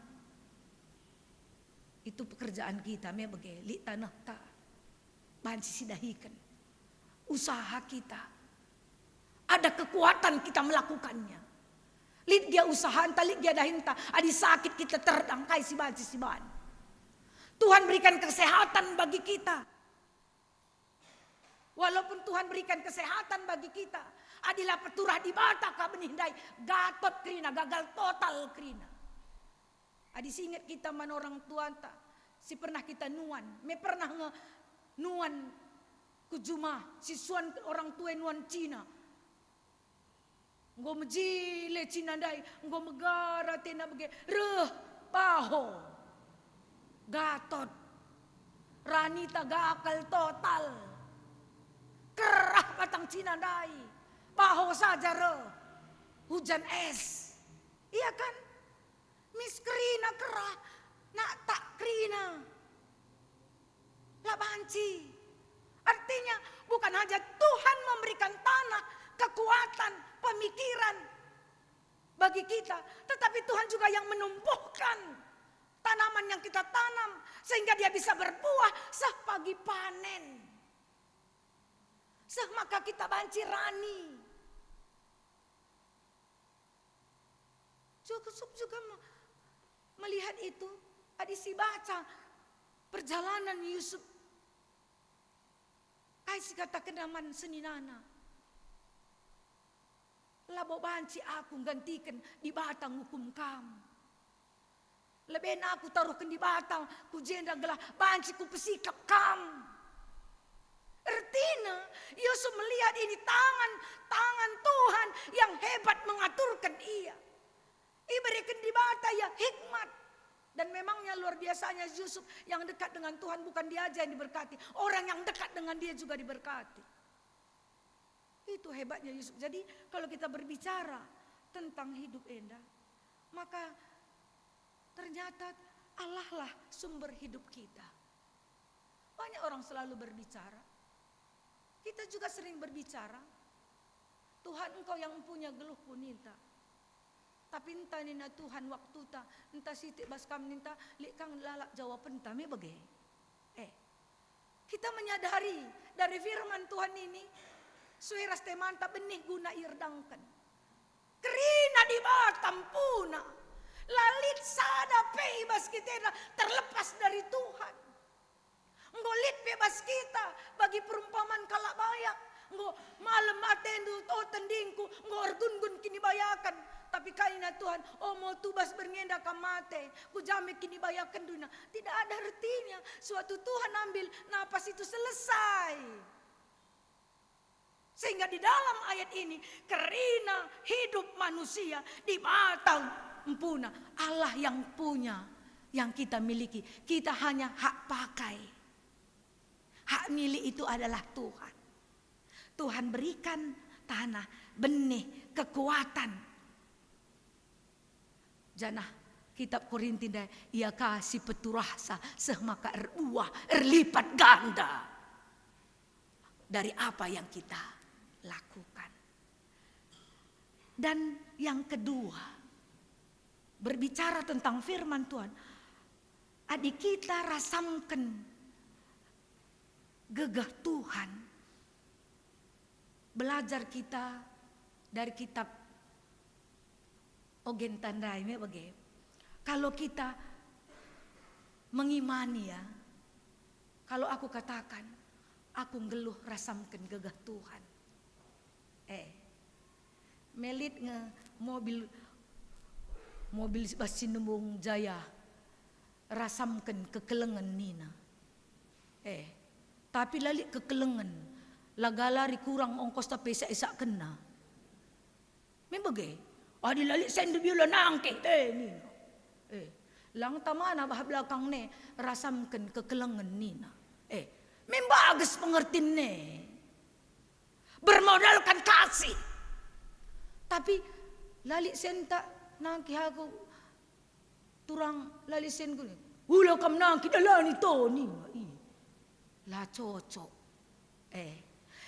Itu pekerjaan kita me bage, lit tanehta. Banci sidahiken. Usaha kita. Ada kekuatan kita melakukannya. Lit gia usahanta, lit gia dahinta. Adi sakit kita terdang, kai si banci siban. Tuhan berikan kesehatan bagi kita. Walaupun Tuhan berikan kesehatan bagi kita, adi la peturah Dibata ka benih ndai, gatot kerina, gagal total kerina. Adi siinget kita man orang tuanta, si pernah kita nuan, me pernah nge nuan ku juma, si suan orang tua nuan Cina. Enggo mejile Cina ndai, enggo megar atena bage, reh, paho. Gatot. Ranita gagal total. Kerah batang Cina ndai. Paho saja reh. Hujan es. Iya kan? Mis kerina kerah. Nak tak kerina. La banci. Artinya, bukan hanya Tuhan memberikan tanah, kekuatan, pemikiran bagi kita, tetapi Tuhan juga yang menumbuhkan tanaman yang kita tanam, sehingga dia bisa berbuah seh pagi panen. Seh maka kita banci rani. Yusuf juga me-, melihat itu, adi sibaca perjalanan Yusuf, kai si katakenna man seninana, "Labo banci aku nggantiken Dibata ngukum kam. Leben aku taruhken Dibata ku jenda gelah banci kupesikap kam." Ertina, Yusuf melihat ini tangan, tangan Tuhan yang hebat mengaturkan ia. Ibereken Dibata ia hikmat. Dan memangnya luar biasanya Yusuf yang dekat dengan Tuhan, bukan dia aja yang diberkati, orang yang dekat dengan dia juga diberkati. Itu hebatnya Yusuf. Jadi, kalau kita berbicara tentang hidup enda, maka ternyata Allah lah sumber hidup kita. Banyak orang selalu berbicara, Kita juga sering berbicara, "Tuhan, Engkau yang empunya geluhku," ninta. Tapi ntah nina Tuhan waktuta, ntah sitik bas kam ninta, "Lit kang lalap jawabenta me bage." Eh, kita menyadari dari firman Tuhan ini, sue ras temanta benih guna ierdangken. Kerina Dibata empuna. La lit sada pe i bas kita enda terlepas dari Tuhan. Enggo lit pe bas kita bagi perumpaman kalak bayak. Enggo malem atendu, o tendingku, enggo ergun-gun kinibayaken. Tapi kai nina Tuhan, "O mo tu bas berngi enda kam mate, kujame kinibayakenndu enda." Tidak ada artinya. Suatu Tuhan ambil napas itu selesai. Sehingga di dalam ayat ini, kerina hidup manusia, Dibata empuna, Allah yang punya, yang kita miliki. Kita hanya hak pakai. Hak milik itu adalah Tuhan. Tuhan berikan tanah, benih, kekuatan. Janah kitab Korinti ndai, "Ia ka si peturahsa seh maka erbuah erlipat ganda dari apa yang kita lakukan." Dan yang kedua, berbicara tentang firman Tuhan, adi kita rasamken gegeh Tuhan, belajar kita dari kitab Ogen tandai me bage. Kalau kita mengimani, ya, kalau aku katakan, "Aku nggeluh rasamken gegeh Tuhan." Eh, melit nge mobil, mobil bas si nembung jaya, "Rasamken kekelengen," nina. Eh, tapi la lit kekelengen, la galari kurang ongkos tapi isak-isakkenna. Me bage, adi la lit sendu biola nangkih, eh, nina. Eh, lang tamana bah belakang ne, "Rasamken kekelengen," nina. Eh, me mbages pengertin ne. Bermodalkan kasih. Tapi la lit senta nangkih aku, turang la lit senku. "Ula kam nangkih, dalani to," nina. Ih, la cocok. Eh.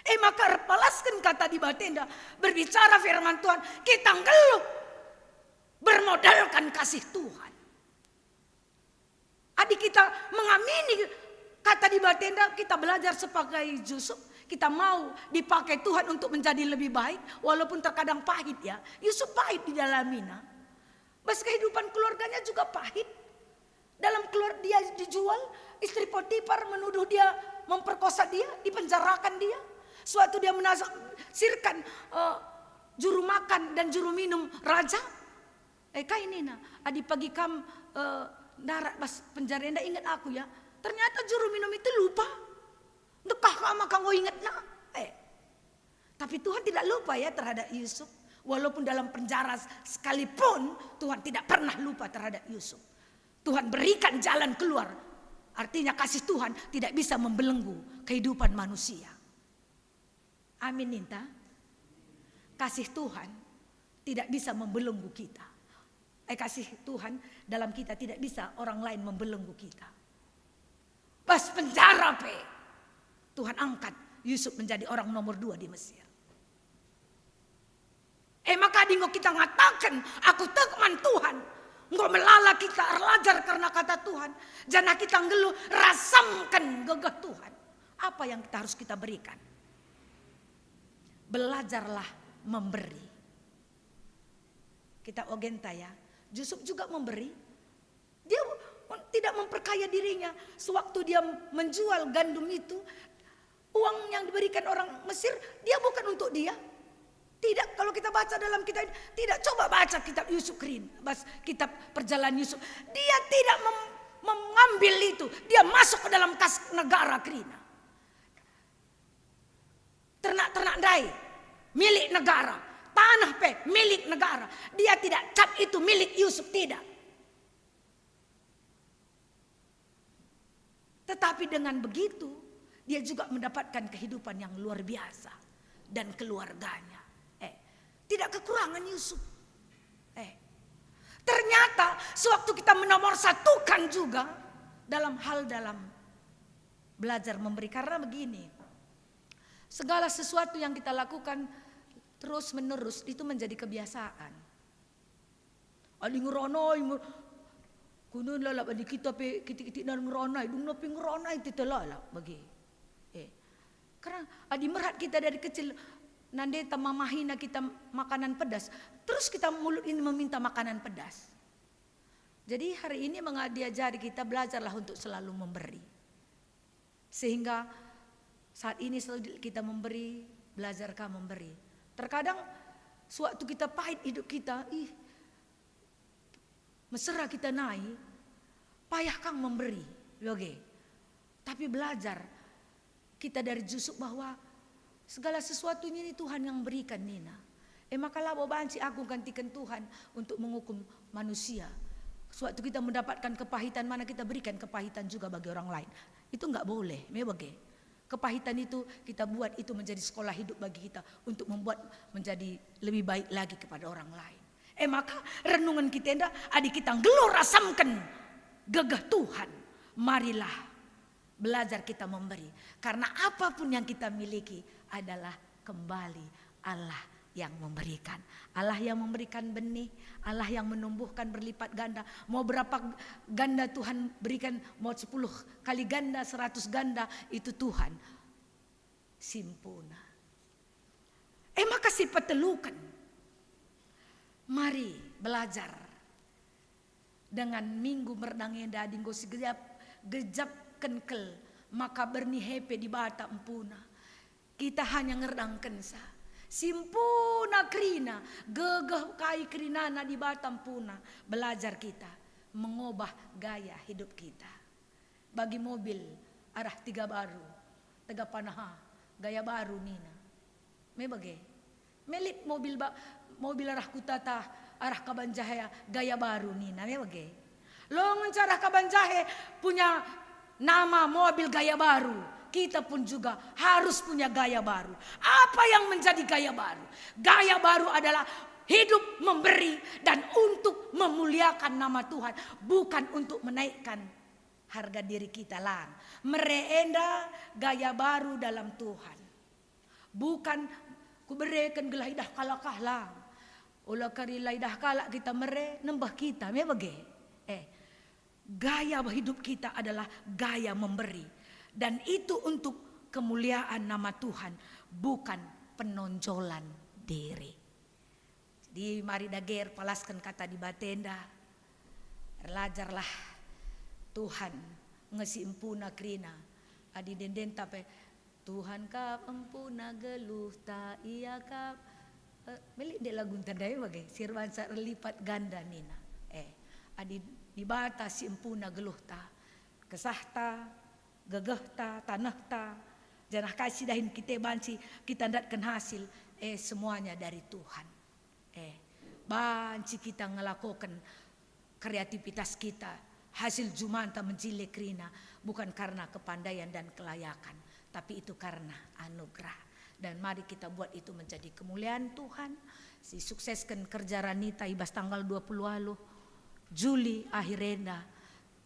Eh, maka erpalasken kata Dibata enda, berbicara firman Tuhan, kita nggeluh bermodalkan kasih Tuhan. Adi kita mengamini kata Dibata enda, kita belajar sebagai Yusuf, kita mau dipakai Tuhan untuk menjadi lebih baik, walaupun terkadang pahit, ya. Yusuf pahit didalamina. Bas kehidupan keluarganya juga pahit. Dalam keluar dia dijual, istri Potifar menuduh dia memperkosa dia, dipenjarakan dia. Suatu dia menasirkan, eh, juru makan dan juru minum raja. Eh, kai nina, "Adi pagi kam, eh, ndarat bas penjara enda, inget aku, ya." Ternyata juru minum itu lupa. Ndekah ka maka enggo ingetna. Eh. Tapi Tuhan tidak lupa, ya, terhadap Yusuf. Walaupun dalam penjara sekalipun, Tuhan tidak pernah lupa terhadap Yusuf. Tuhan berikan jalan keluar. Artinya, kasih Tuhan tidak bisa membelenggu kehidupan manusia. Amin, ninta. Kasih Tuhan tidak bisa membelenggu kita. Eh, kasih Tuhan dalam kita tidak bisa orang lain membelenggu kita. Bas penjara pe, Tuhan angkat Yusuf menjadi orang nomor dua di Mesir. Eh, maka adi enggo kita ngataken, "Aku tek man Tuhan," enggo melala kita erlajar kerna kata Tuhan, janah kita nggeluh rasamken gegeh Tuhan. Apa yang kita harus kita berikan? Belajarlah memberi. Kita ogenta, ya. Yusuf juga memberi. Dia tidak memperkaya dirinya. Sewaktu dia menjual gandum itu, uang yang diberikan orang Mesir, dia bukan untuk dia. Tidak, kalau kita baca dalam kitab ini, tidak, coba baca kitab Yusuf kerin, bas kitab Perjalanan Yusuf. Dia tidak mem-, mengambil itu, dia masuk ke dalam kas negara kerina. Ternak-ternak ndai milik negara, tanah pe milik negara. Dia tidak cap itu milik Yusuf, tidak. Tetapi dengan begitu, dia juga mendapatkan kehidupan yang luar biasa dan keluarganya. Eh, tidak kekurangan Yusuf. Eh, ternyata sewaktu kita menomorsatukan juga dalam hal dalam belajar memberi. Karena begini, Segala sesuatu yang kita lakukan terus-menerus itu menjadi kebiasaan. Adi ngeranai, mer-, kunun lalap adi kita pe kitik-kitik nari ngeranai, dungna pe ngeranai kita lalap bage. Eh. Karena adi merhat kita dari kecil, nandeta mamahina kita makanan pedas, terus kita mulut ini meminta makanan pedas. Jadi hari ini menga-, diajari kita belajarlah untuk selalu memberi. Sehingga saat ini selalu kita memberi, belajar ka memberi. Terkadang sewaktu kita pahit hidup kita, ih, mesera kita nai, payah kang memberi, bage. Tapi belajar kita dari Jusup bahwa segala sesuatunya ini Tuhan yang berikan, nina. E maka labo banci aku nggantiken Tuhan untuk menghukum manusia. Sewaktu kita mendapatkan kepahitan, mana kita berikan kepahitan juga bagi orang lain. Itu nggak boleh, me bage. Kepahitan itu kita buat itu menjadi sekolah hidup bagi kita untuk membuat menjadi lebih baik lagi kepada orang lain. E maka renungen kita enda, adi kita nggeluh rasamken gegeh Tuhan, marilah belajar kita memberi. Karena apapun yang kita miliki adalah kembali Allah yang memberikan. Allah yang memberikan benih, Allah yang menumbuhkan berlipat ganda. Mau berapa ganda Tuhan berikan, mau sepuluh kali ganda, seratus ganda, itu Tuhan simpuna. E maka sipeteluken, mari belajar dengan minggu merdang enda adi enggo sigejap, gejapken kal maka bernihe pe Dibata empuna. Kita hanya ngerdangkensa. Simpuna kerina, gegeh kai kerinana Dibata empuna. Belajar kita mengubah gaya hidup kita. Bagi mobil arah Tiga Baru, Tegapanaha, gaya baru nina. Me bage. Me lit mobil ba-, mobil arah Kutata, arah Kabanjahe, gaya baru nina, me bage. Lo ngenca arah Kabanjahe punya nama mobil gaya baru, kita pun juga harus punya gaya baru. Apa yang menjadi gaya baru? Gaya baru adalah hidup memberi dan untuk memuliakan nama Tuhan, bukan untuk menaikkan harga diri kita lang. Mere enda gaya baru dalam Tuhan. Bukan kubereken gelah idah kalak kah lang. Ola kari la idah kalak kita mere, nembeh kita, me bage. Eh, gaya hidup kita adalah gaya memberi. Dan itu untuk kemuliaan nama Tuhan, bukan penonjolan diri. Jadi mari dage erpalasken kata Dibata enda. Erlajarlah Tuhan nge si empuna kerina. Adi ende-endenta pe, "Tuhan kap empuna geluhta, Ia kap," eh, me lit nde lagunta ndai bage, si erbansa erlipat ganda nina. Eh, adi Dibata si empuna geluhta, kesahta, gegehta, tanehta, janah kai si dahin kita banci kita ndatken hasil, eh, semuanya dari Tuhan. Eh, banci kita ngelakoken kreativitas kita, hasil jumanta menjile kerina, bukan karena kepandaian dan kelayakan, tapi itu karena anugerah. Dan mari kita buat itu menjadi kemuliaan Tuhan, si suksesken kerja Ranita i bas tanggal dua puluh waluh Juli akhir enda.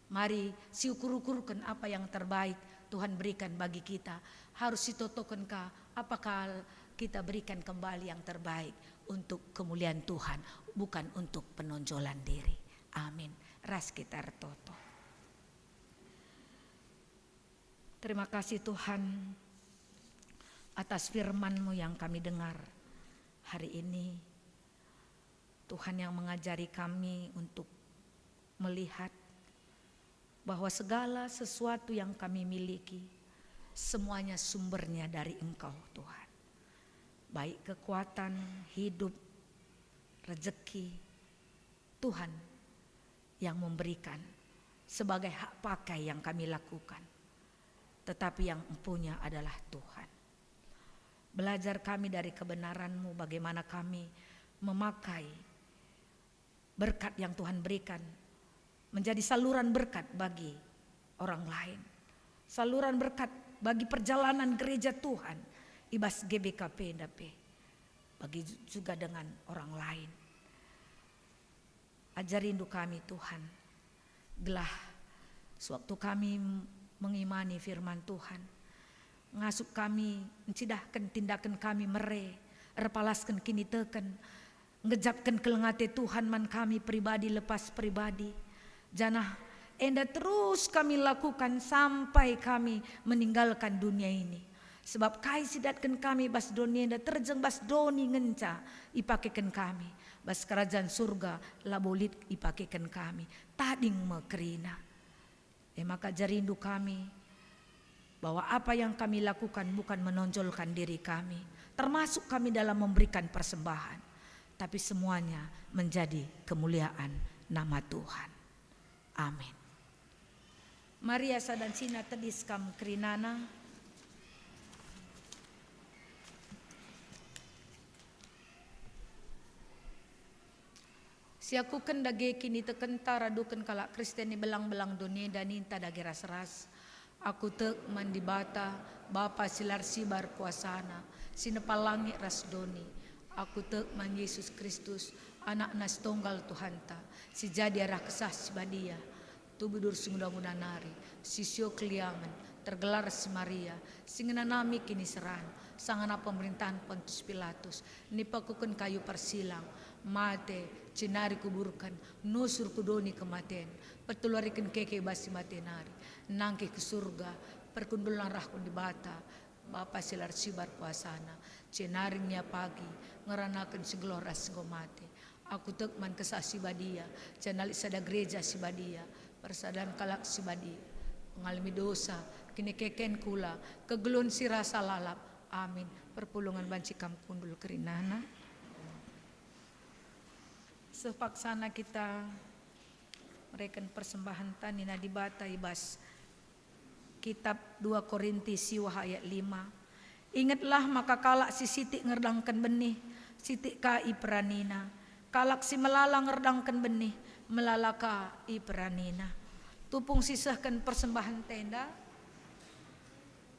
Mari siukur-ukurken apa yang terbaik Tuhan berikan bagi kita. Harus sitotoken ka, apakah kita berikan kembali yang terbaik untuk kemuliaan Tuhan, bukan untuk penonjolan diri. Amin. Ras kita ertoto. Terima kasih Tuhan atas firman-Mu yang kami dengar hari ini. Tuhan yang mengajari kami untuk melihat bahwa segala sesuatu yang kami miliki, semuanya sumbernya dari Engkau, Tuhan. Baik kekuatan, hidup, rejeki, Tuhan yang memberikan sebagai hak pakai yang kami lakukan. Tetapi yang empunya adalah Tuhan. Belajar kami dari kebenaran-Mu, bagaimana kami memakai berkat yang Tuhan berikan menjadi saluran berkat bagi orang lain. Saluran berkat bagi perjalanan gereja Tuhan i bas G B K P enda pe, bagi ju-, juga dengan orang lain. Ajarindu kami, Tuhan, gelah sewaktu kami m-, mengimani firman Tuhan, ngasup kami ncidahken tindaken kami mere, erpalasken kiniteken, ngejapken keleng ate Tuhan man kami pribadi lepas pribadi, janah enda terus kami lakukan sampai kami meninggalkan dunia ini. Sebab kai si datken kami bas doni enda terjeng bas doni ngenca ipakeken kami, bas kerajaan surga labo lit ipakeken kami, tading me kerina. E maka ajarindu kami, bahwa apa yang kami lakukan bukan menonjolkan diri kami, termasuk kami dalam memberikan persembahan, tapi semuanya menjadi kemuliaan nama Tuhan. Amin. Maria sada ncina tedis kam kerinana. Siakuken dage kinitekenta raduken kalak Kristen i belang-belang doni enda ninta dage ras-ras. Aku tek man Dibata, Bapa si la ersibar kuasana, si nepa langit ras doni. Aku tek man Yesus Kristus, Anakna si tonggal Tuhanta, si jadi arah Kesah Si Badia. Tubuh durus guna-guna nari, si sio keliangen, tergelar si Maria, si ngenanami kiniseran, sangana pemerintahan Pontius Pilatus, nipakuken kayu persilang, mate, jenari kuburken, nusur ku doni kematen, peteluariken keke bas si mate nari, nangkih ku surga, perkundulna rah ku Dibata, Bapa si la ersibar kuasana, jenari ngia pagi, ngeranaken si nggeluh ras si enggo mate. Aku tek man Kesah Si Badia, janah lit sada gereja si badia, persadan kalak si badia, pengalemi dosa, kinikeken kula, kegeluhen si rasa lalap. Amin. Perpulungen banci kam kundul kerinana. Sepaksana kita mereken persembahen tanina Dibata i bas Kitab dua Korinti siwah ayat lima. Ingetlah maka kalak si sitik ngerdangken benih, sitik ka iperanina. Kalak si melala ngerdangken benih, melala ka iperanina. Tupung sisehken persembahen tenda,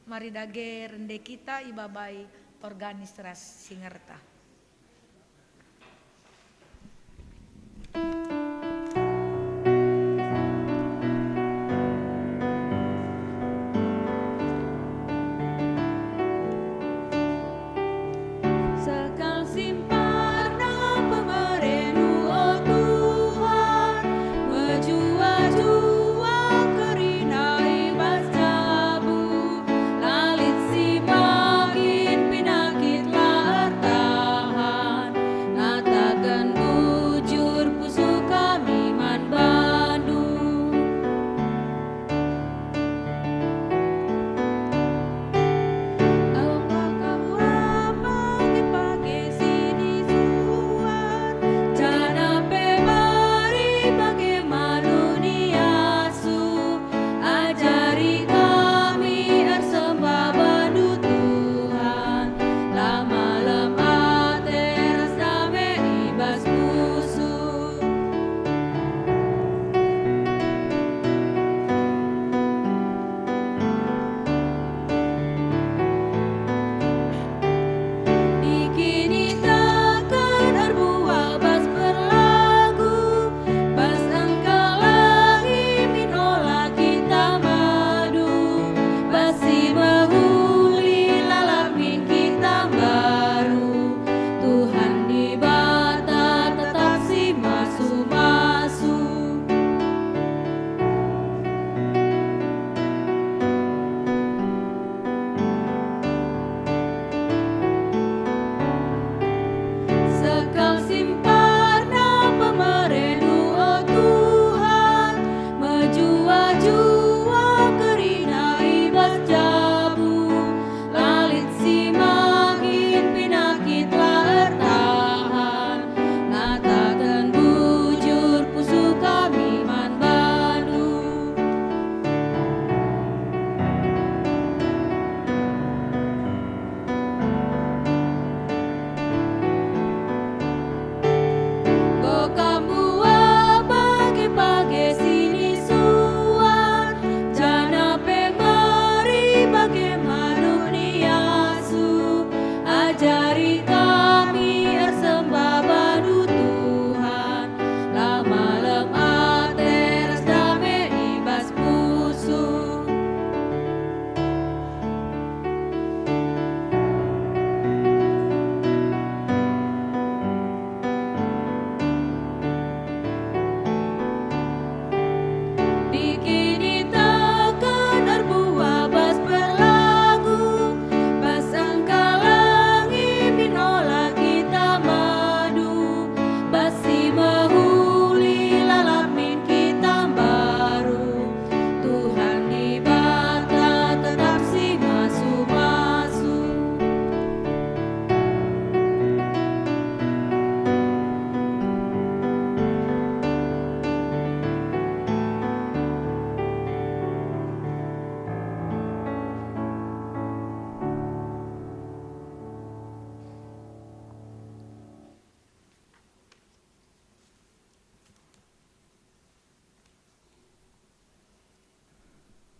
mari dage rende kita ibabai organis ras singerta. Sekal simparna pemereNdu, o Tuhan, mejuah-juah kerina i bas jabu, la lit si bagin pinakit la erta.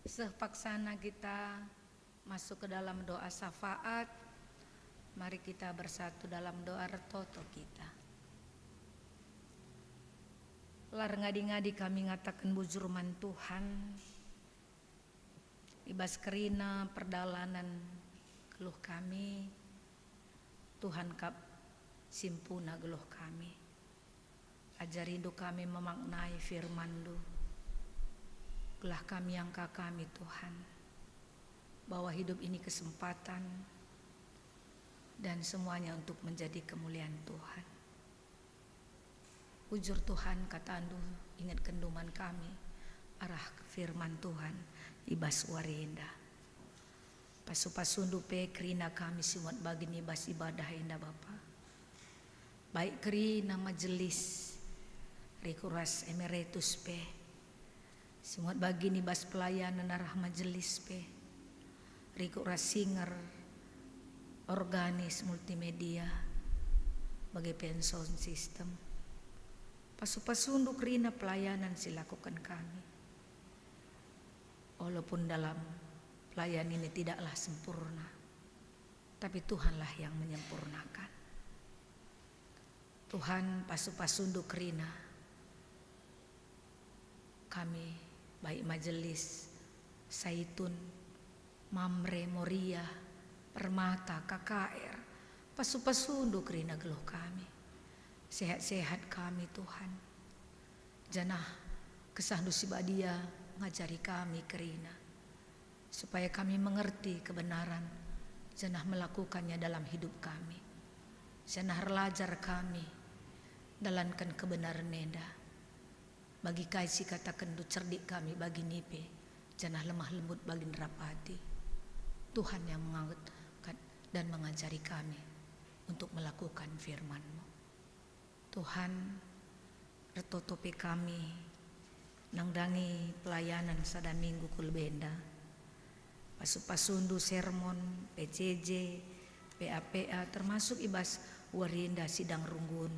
Seh paksana kita masuk ke dalam doa syafaat. Mari kita bersatu dalam doa retoto kita. La erngadi-ngadi kami ngataken bujur man Tuhan, i bas kerina perdalanen geluh kami, Tuhan kap si mpuna geluh kami. Ajarindu kami memaknai firman-Ndu, gelah kami angka kami, Tuhan, bahwa hidup ini kesempatan dan semuanya untuk menjadi kemuliaan Tuhan. Bujur Tuhan, kataNdu ingetkenndu man kami arah firman Tuhan i bas wari enda. Pasu-pasundu pe kerina kami si muat bagin i bas ibadah enda, Bapa. Baik kerina majelis, rikut ras emeritus pe, si muat bagin i bas pelayanen arah majelis pe, rikut ras singer, organis, multimedia, bage pe sound system. Pasu-pasundu kerina pelayanan si lakuken kami. Walaupun dalam pelayanan ini tidaklah sempurna, tapi Tuhanlah yang menyempurnakan. Tuhan, pasu-pasundu kerina kami, baik majelis, Saitun, Mamre, Moria, Permata, K K R, pasu-pasundu kerina geluh kami. Sehat-sehat kami, Tuhan. Janah kesahNdu si badia ngajari kami kerina, supaya kami mengerti kebenaran, janah melakukannya dalam hidup kami. Janah erlajar kami dalanken kebenaran enda. Bagi kai si katakenNdu, cerdik kami bagi nipe, janah lemah lembut bagi nderapati. Tuhan yang mengangkat dan mengajari kami untuk melakukan firman-Mu. Tuhan, ertoto pe kami nandangi pelayanan sada minggu ku lebe enda. Pasu-pasundu sermon, P C J, P A P A, termasuk i bas wari enda sidang runggun.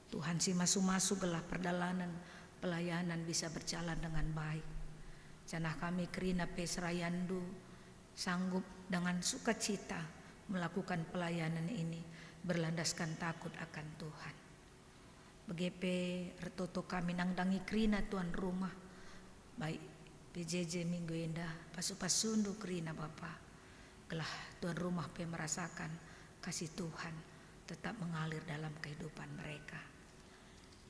Tuhan si masu-masu gelah perdalanen pelayanan bisa berjalan dengan baik. Janah kami kerina pe serayanNdu sanggup dengan sukacita melakukan pelayanan ini berlandaskan takut akan Tuhan. Bage pe ertoto kami nandangi kerina tuan rumah, baik P J J minggu enda, pasu-pasundu kerina Bapa, gelah tuan rumah pe merasakan kasih Tuhan tetap mengalir dalam kehidupan mereka.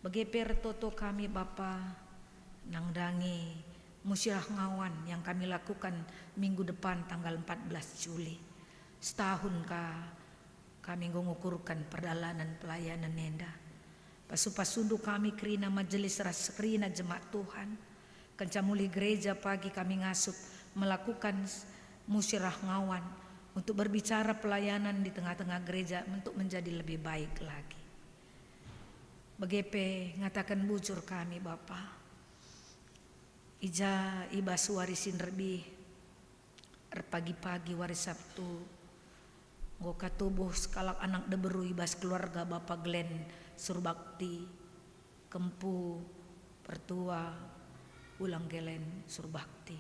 Bage pe ertoto kami Bapa nandangi musyawarah ngawan yang kami lakukan minggu depan tanggal empat belas Juli. Setahun ka kami enggo ngukurken perdalanen pelayanen enda. Pasu-pasundu kami kerina majelis ras kerina jemaat Tuhan. Kenca mulih gereja pagi kami ngasup melakukan s-, musyawarah ngawan untuk berbicara pelayanan di tengah-tengah gereja untuk menjadi lebih baik lagi. Bage pe ngataken bujur kami, Bapa. I ja i bas wari si nderbih, erpagi-pagi wari Sabtu, enggo ka tubuh sekalak anak diberu i bas keluarga Bapa Glenn Surbakti, kempu pertua Ulang Glenn Surbakti,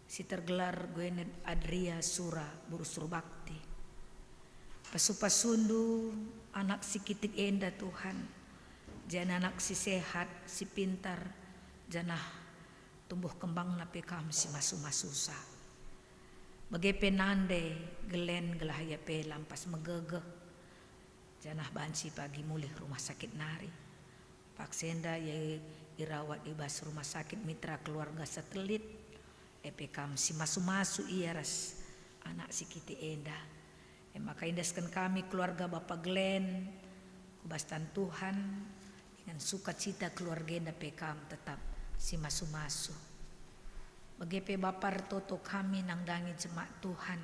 si tergelar Gwenet Adria Sura Buru Surbakti. Pasu-pasundu anak si kitik enda, Tuhan, janah anak si sehat, si pintar, janah tumbuh kembangna pe Kam si masu-masusa. Bage pe nande Glenn gelah ia pe lampas megegeh, janah banci pagi mulih rumah sakit nari. Paksa enda ia irawat i bas Rumah Sakit Mitra Keluarga Satelit, e pe Kam si masu-masu ia ras anak si kitik enda. E maka iendesken kami keluarga Bapa Glenn ku bas tan Tuhan, dengan sukacita keluarga enda pe Kam tetap si masu-masu. Bage pe Bapa ertoto kami nandangi jemaat Tuhan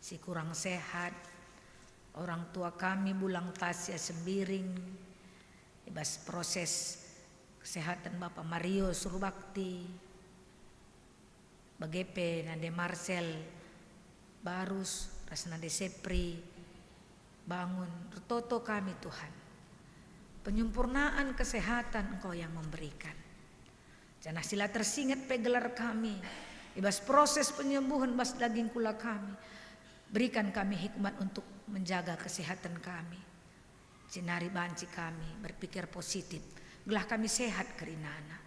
si kurang sehat, orang tua kami Bulang Tasya Sembiring, i bas proses kesehatan Bapa Mario Surbakti, bage pe nande Marcel Barus ras nande Sepri Bangun, ertoto kami, Tuhan. Penyempurnaan kesehatan Engkau yang memberikan. Janah si la tersinget pe gelar kami i bas proses penyembuhen bas daging kula kami. Berikan kami hikmat untuk menjaga kesehatan kami. Jenari banci kami berpikir positif, gelah kami sehat kerinana.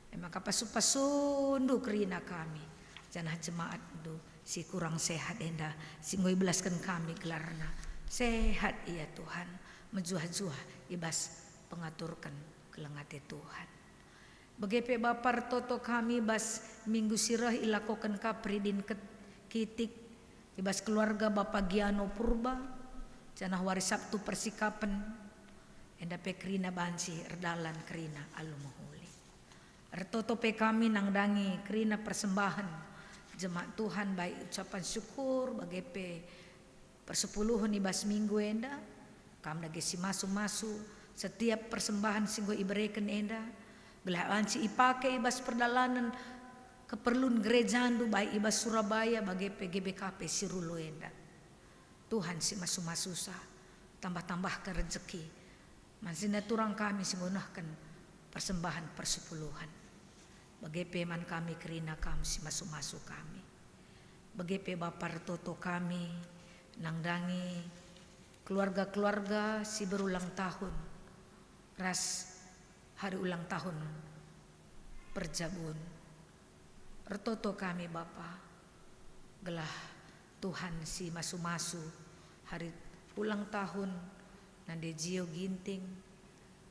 E maka pasu-pasundu kerina kami, janah jemaatndu si kurang sehat enda, si enggo ibelasken kami gelarna. Sehat ia Tuhan, mejuah-juah i bas pengaturken keleng ate Tuhan. Bage pe Bapa ertoto kami bas minggu si reh ilakoken ka peridin ket-, kitik i bas keluarga Bapa Giano Purba, janah wari Sabtu persikapen, enda pe kerina banci erdalan kerina alu mehuli. Ertoto pe kami nandangi kerina persembahen jemaat Tuhan, baik ucapan syukur, bage pe persepuluhen i bas minggu enda, kam dage si masu-masu setiap persembahen si enggo ibereken enda, gelah banci ipake i bas perdalanen keperlun gerejandu, baik i bas Surabaya bage pe G B K P si Rulo enda. Tuhan si masu-masusa, tambah-tambahken rejeki man si naturang kami si enggo nehken persembahen persepuluhen. Bage pe man kami kerina kam si masu-masu kami. Bage pe Bapa ertoto kami nandangi keluarga-keluarga si berulang tahun ras hari ulang tahun perjabun. Ertoto kami Bapa, gelah Tuhan si masu-masu hari ulang tahun Nande Jio Ginting,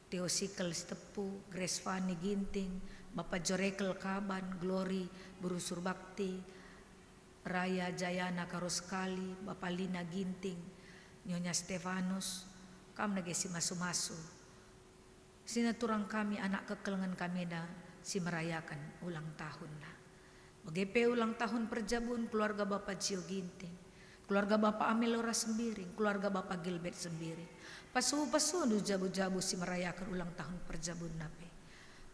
Teosikel Sitepu, Grace Fani Ginting, Bapa Jorekel Kaban, Glory, Beru Surbakti, Raya Jayana Karo Sekali, Bapa Lina Ginting, Nyonya Stefanus, kam dage si masu-masu. Si naturang kami anak kekelengen kami enda si merayaken ulang tahunna. Bage pe ulang tahun perjabun keluarga Bapa Jio Ginting, keluarga Bapa Amel Lora Sembiring, keluarga Bapa Gilbert Sembiring. Pasu-pasundu jabu-jabu si merayaken ulang tahun perjabunna pe.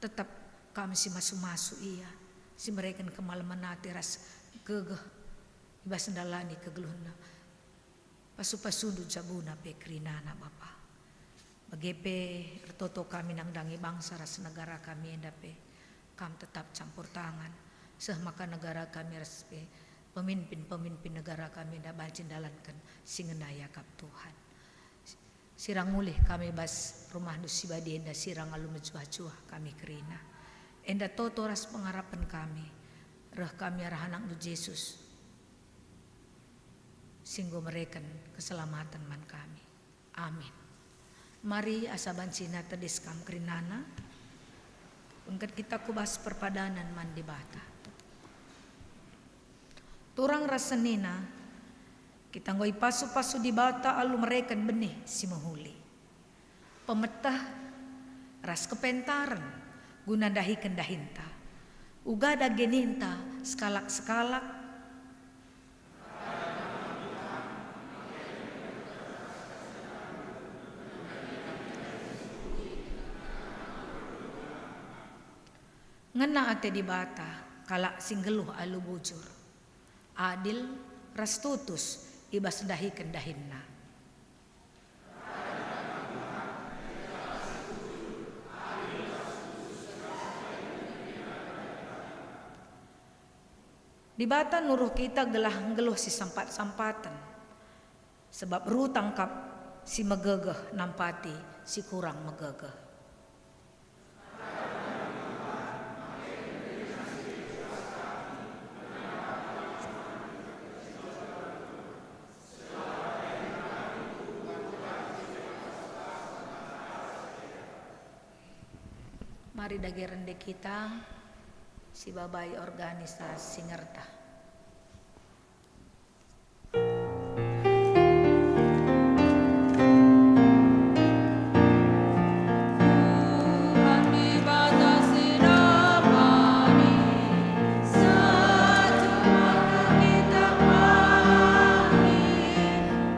Tetap kam si masu-masu ia, si mereken kemalemen ate ras gegeh i bas ndalani kegeluhenna. Pasu-pasundu jabuna pe kerinana, Bapa. Bage pe ertoto kami nandangi bangsa ras negara kami enda pe. Kam tetap campur tangan, seh maka negara kami ras pe pemimpin-pemimpin negara kami enda banci ndalanken si ngena iakap Tuhan. Sirang mulih kami bas rumahNdu si badia enda, sirang alu mejuah-juah kami kerina. Enda toto ras pengarapen kami, reh kami arah AnakNdu Jesus si enggo mereken keselamaten man kami. Amin. Mari asa bancina tedis kam kerinana, engket kita ku bas perpadanen man Dibata. Turang ras senina, kita enggo ipasu-pasu Dibata alu mereken benih si mehuli, pemeteh ras kepentaren guna ndahiken dahinta. Uga dage ninta sekalak-sekalak, ngena ate Dibata kalak si nggeluh alu bujur, adil, ras tutus i bas ndahiken dahinna. Dibata nuruh kita gelah nggeluh si sampat-sampaten, sebab rutang kap si megegeh nampati si kurang megegeh. Mari dage rende kita sibabai organisasi ngerta.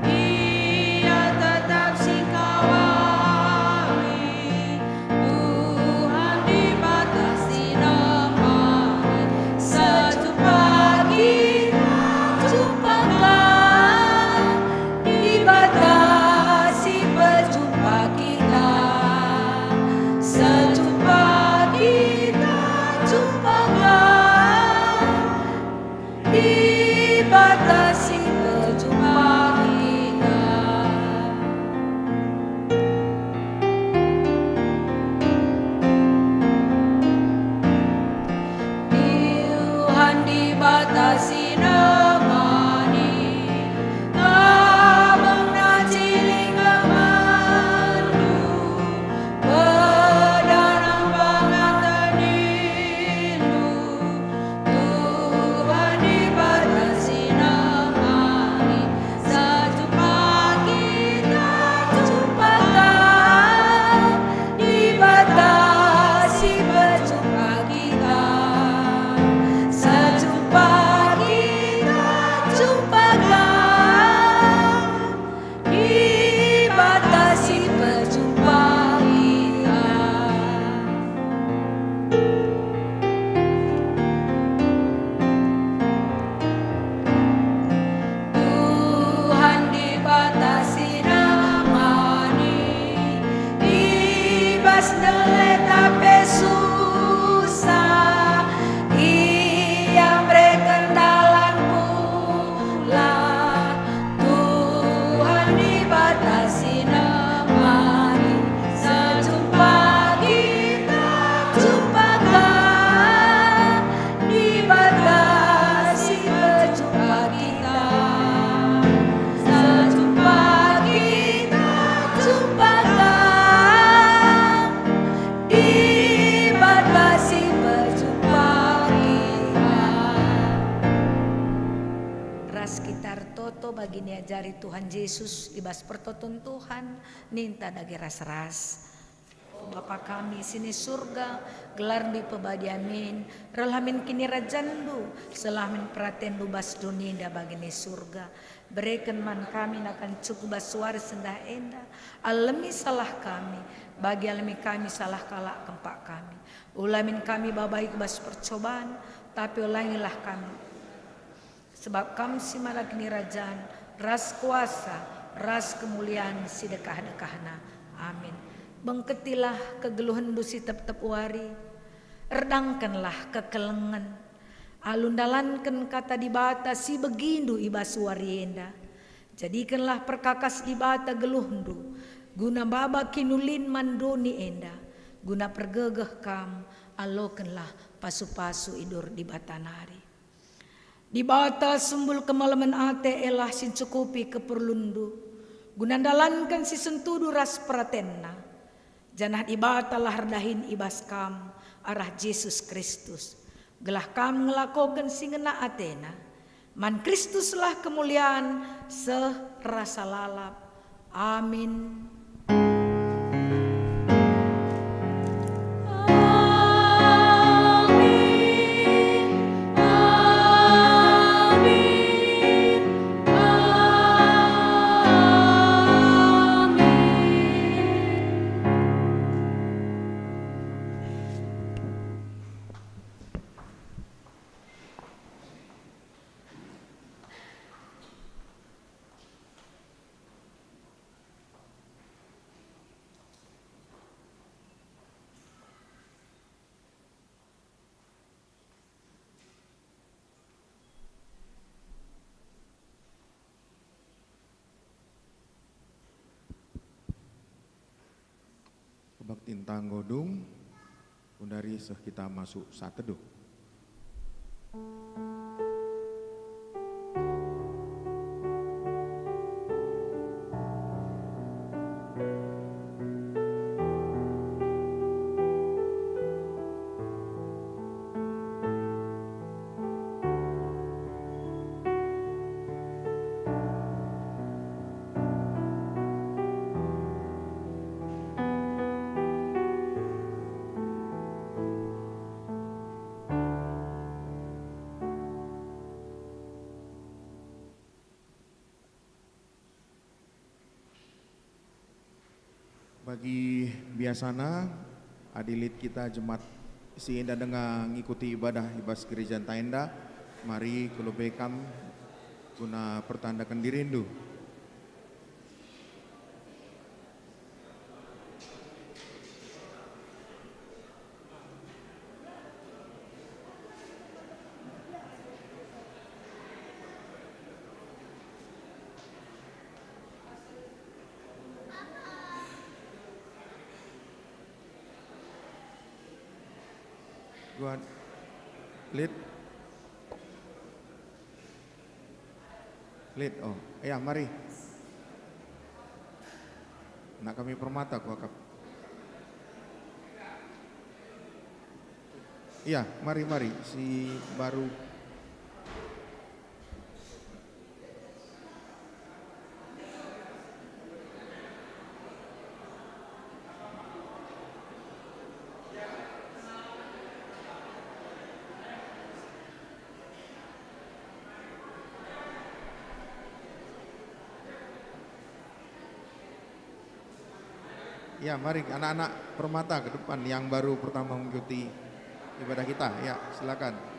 Ia tetap singkawari, Tuhan Dibata si nemani, setup Dibata si pejumpa kita. Tuhan Dibata si nemani, kabengna ciling kemenndu, pedana pangan tendindu. Tuhan Dibata si nemani, sejumpa kita jumpakan. Dibata si pejumpa kita, sejumpa kita jumpakan. Dibata si pejumpa kita. Tuhan Dibata si nemani, i bas ndeleta pe susah, Ia mereken dalan pulang. Tuhan Dibata si nemani, sejumpa kita jumpakan. Dibata si pejumpa kita, sejumpa kita jumpakan. Dibata si pejumpa kita. Ras kita ertoto bagi niajari Tuhan Jesus i bas pertoton Tuhan, ninta dage ras-ras. O Bapa kami si ni Surga, gelarNdu ipebadia min, rehlah min kinirajanNdu, seh lah min peratenNdu bas doni enda bagi ni Surga. Bereken man kami nakan cukup bas wari sendah enda, alemi salah kami, bagi alemi kami salah kalak kempak kami. Ula min kami babai ku bas percoban, tapi olangilah kami. Sebab Kam si mada kinirajan, ras kuasa, ras kemulian si dekah-dekahna. Amin. Bengketilah kegeluhenNdu si tep-tep wari, erdangkenlah kekelengen, alu ndalanken Kata Dibata si begiNdu i bas wari enda. Jadikenlah perkakas Dibata geluhNdu, guna maba kinulin man doni enda, guna pergegeh Kam, alokenlah pasu-pasu i dor Dibata nari. Dibata sumbul kemalemen ate elah si ncukupi keperlunndu, guna ndalanken si sentudu ras peratenNa. Janah Dibatalah erdahin i bas kam arah Jesus Kristus, gelah kam ngelakoken si ngena ateNa. Man Kristuslah kemulian seh rasa lalap. Amin. Amin. Amin. Amin. Kebaktin tanggo dung, undari seh kita masuk sateduh. Bagi biasana, adi lit kita jemaat si enda denga ngikuti ibadah i bas gereja enta enda, mari ku lebe kam guna pertandaken dirindu. Lit. Lit, oh. Ya, mari. Anak kami Permata, kuakap. Ya, mari, mari. Si baru. Ya, mari anak-anak Permata ke depan yang baru pertama mengikuti ibadah kita. Ya, silakan.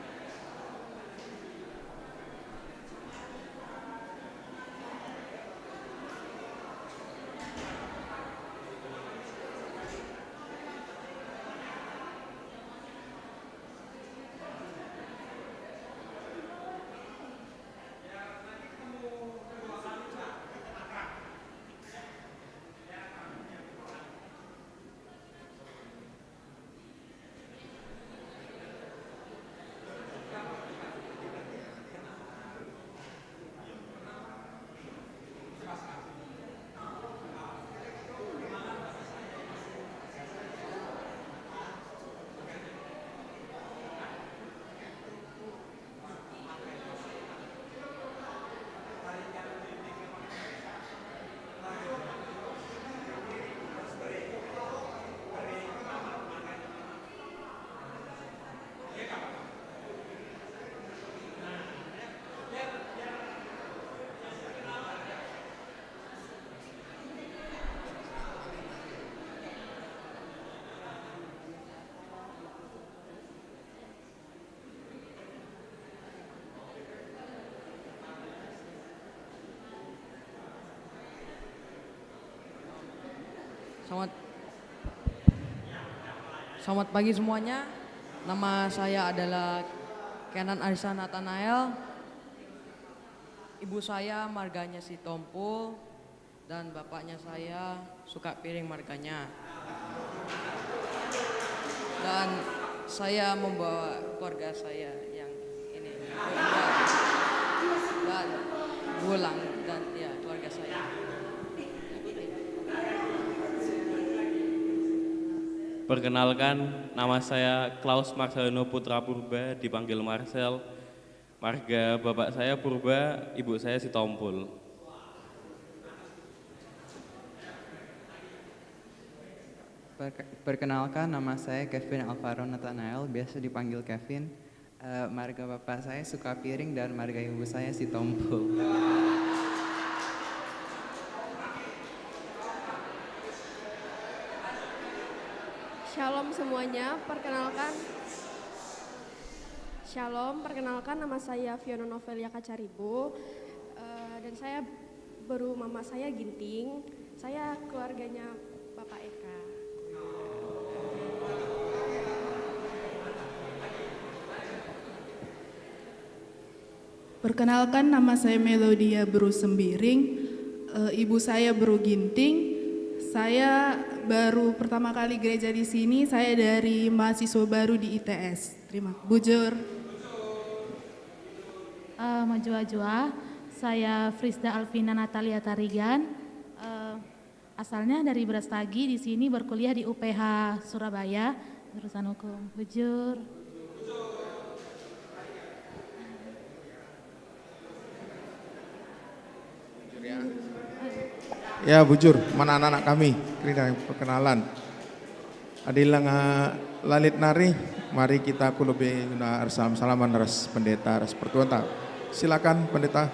Selamat, selamat pagi semuanya. Nama saya adalah Kenan Arisa Nathanael. Ibu saya marganya Sitompul. Dan bapaknya saya Sukapiring marganya. Dan saya membawa keluarga saya yang ini, Berdua dan Bulang dan, ya, keluarga saya. Perkenalkan, nama saya Klaus Marcelino Putra Purba, dipanggil Marcel. Marga bapak saya Purba, ibu saya Sitompul. Perke-, perkenalkan, nama saya Kevin Alvaro Nathanael, biasa dipanggil Kevin. Eh, marga bapak saya Sukapiring dan marga ibu saya Sitompul. Shalom semuanya, perkenalkan. Shalom, perkenalkan, nama saya Fiona Novelia Kacaribu, eh, dan saya beru mama saya Ginting. Saya keluarganya Bapak Eka. Perkenalkan, nama saya Melodia Beru Sembiring, eh, ibu saya Beru Ginting. Saya baru pertama kali gereja di sini, saya dari mahasiswa baru di I T S. Terima, bujur. Eh, mejuah-juah, saya Frisda Alvina Natalia Tarigan. Eh, asalnya dari Brastagi, di sini berkuliah di U P H Surabaya, jurusan hukum. Bujur. Ya, bujur, mana anak-anak kami, kerina perkenalan. Adi langa la lit nari, mari kita ku lebe guna ersalam-salaman ras pendeta ras pertuanta. Silakan, pendeta.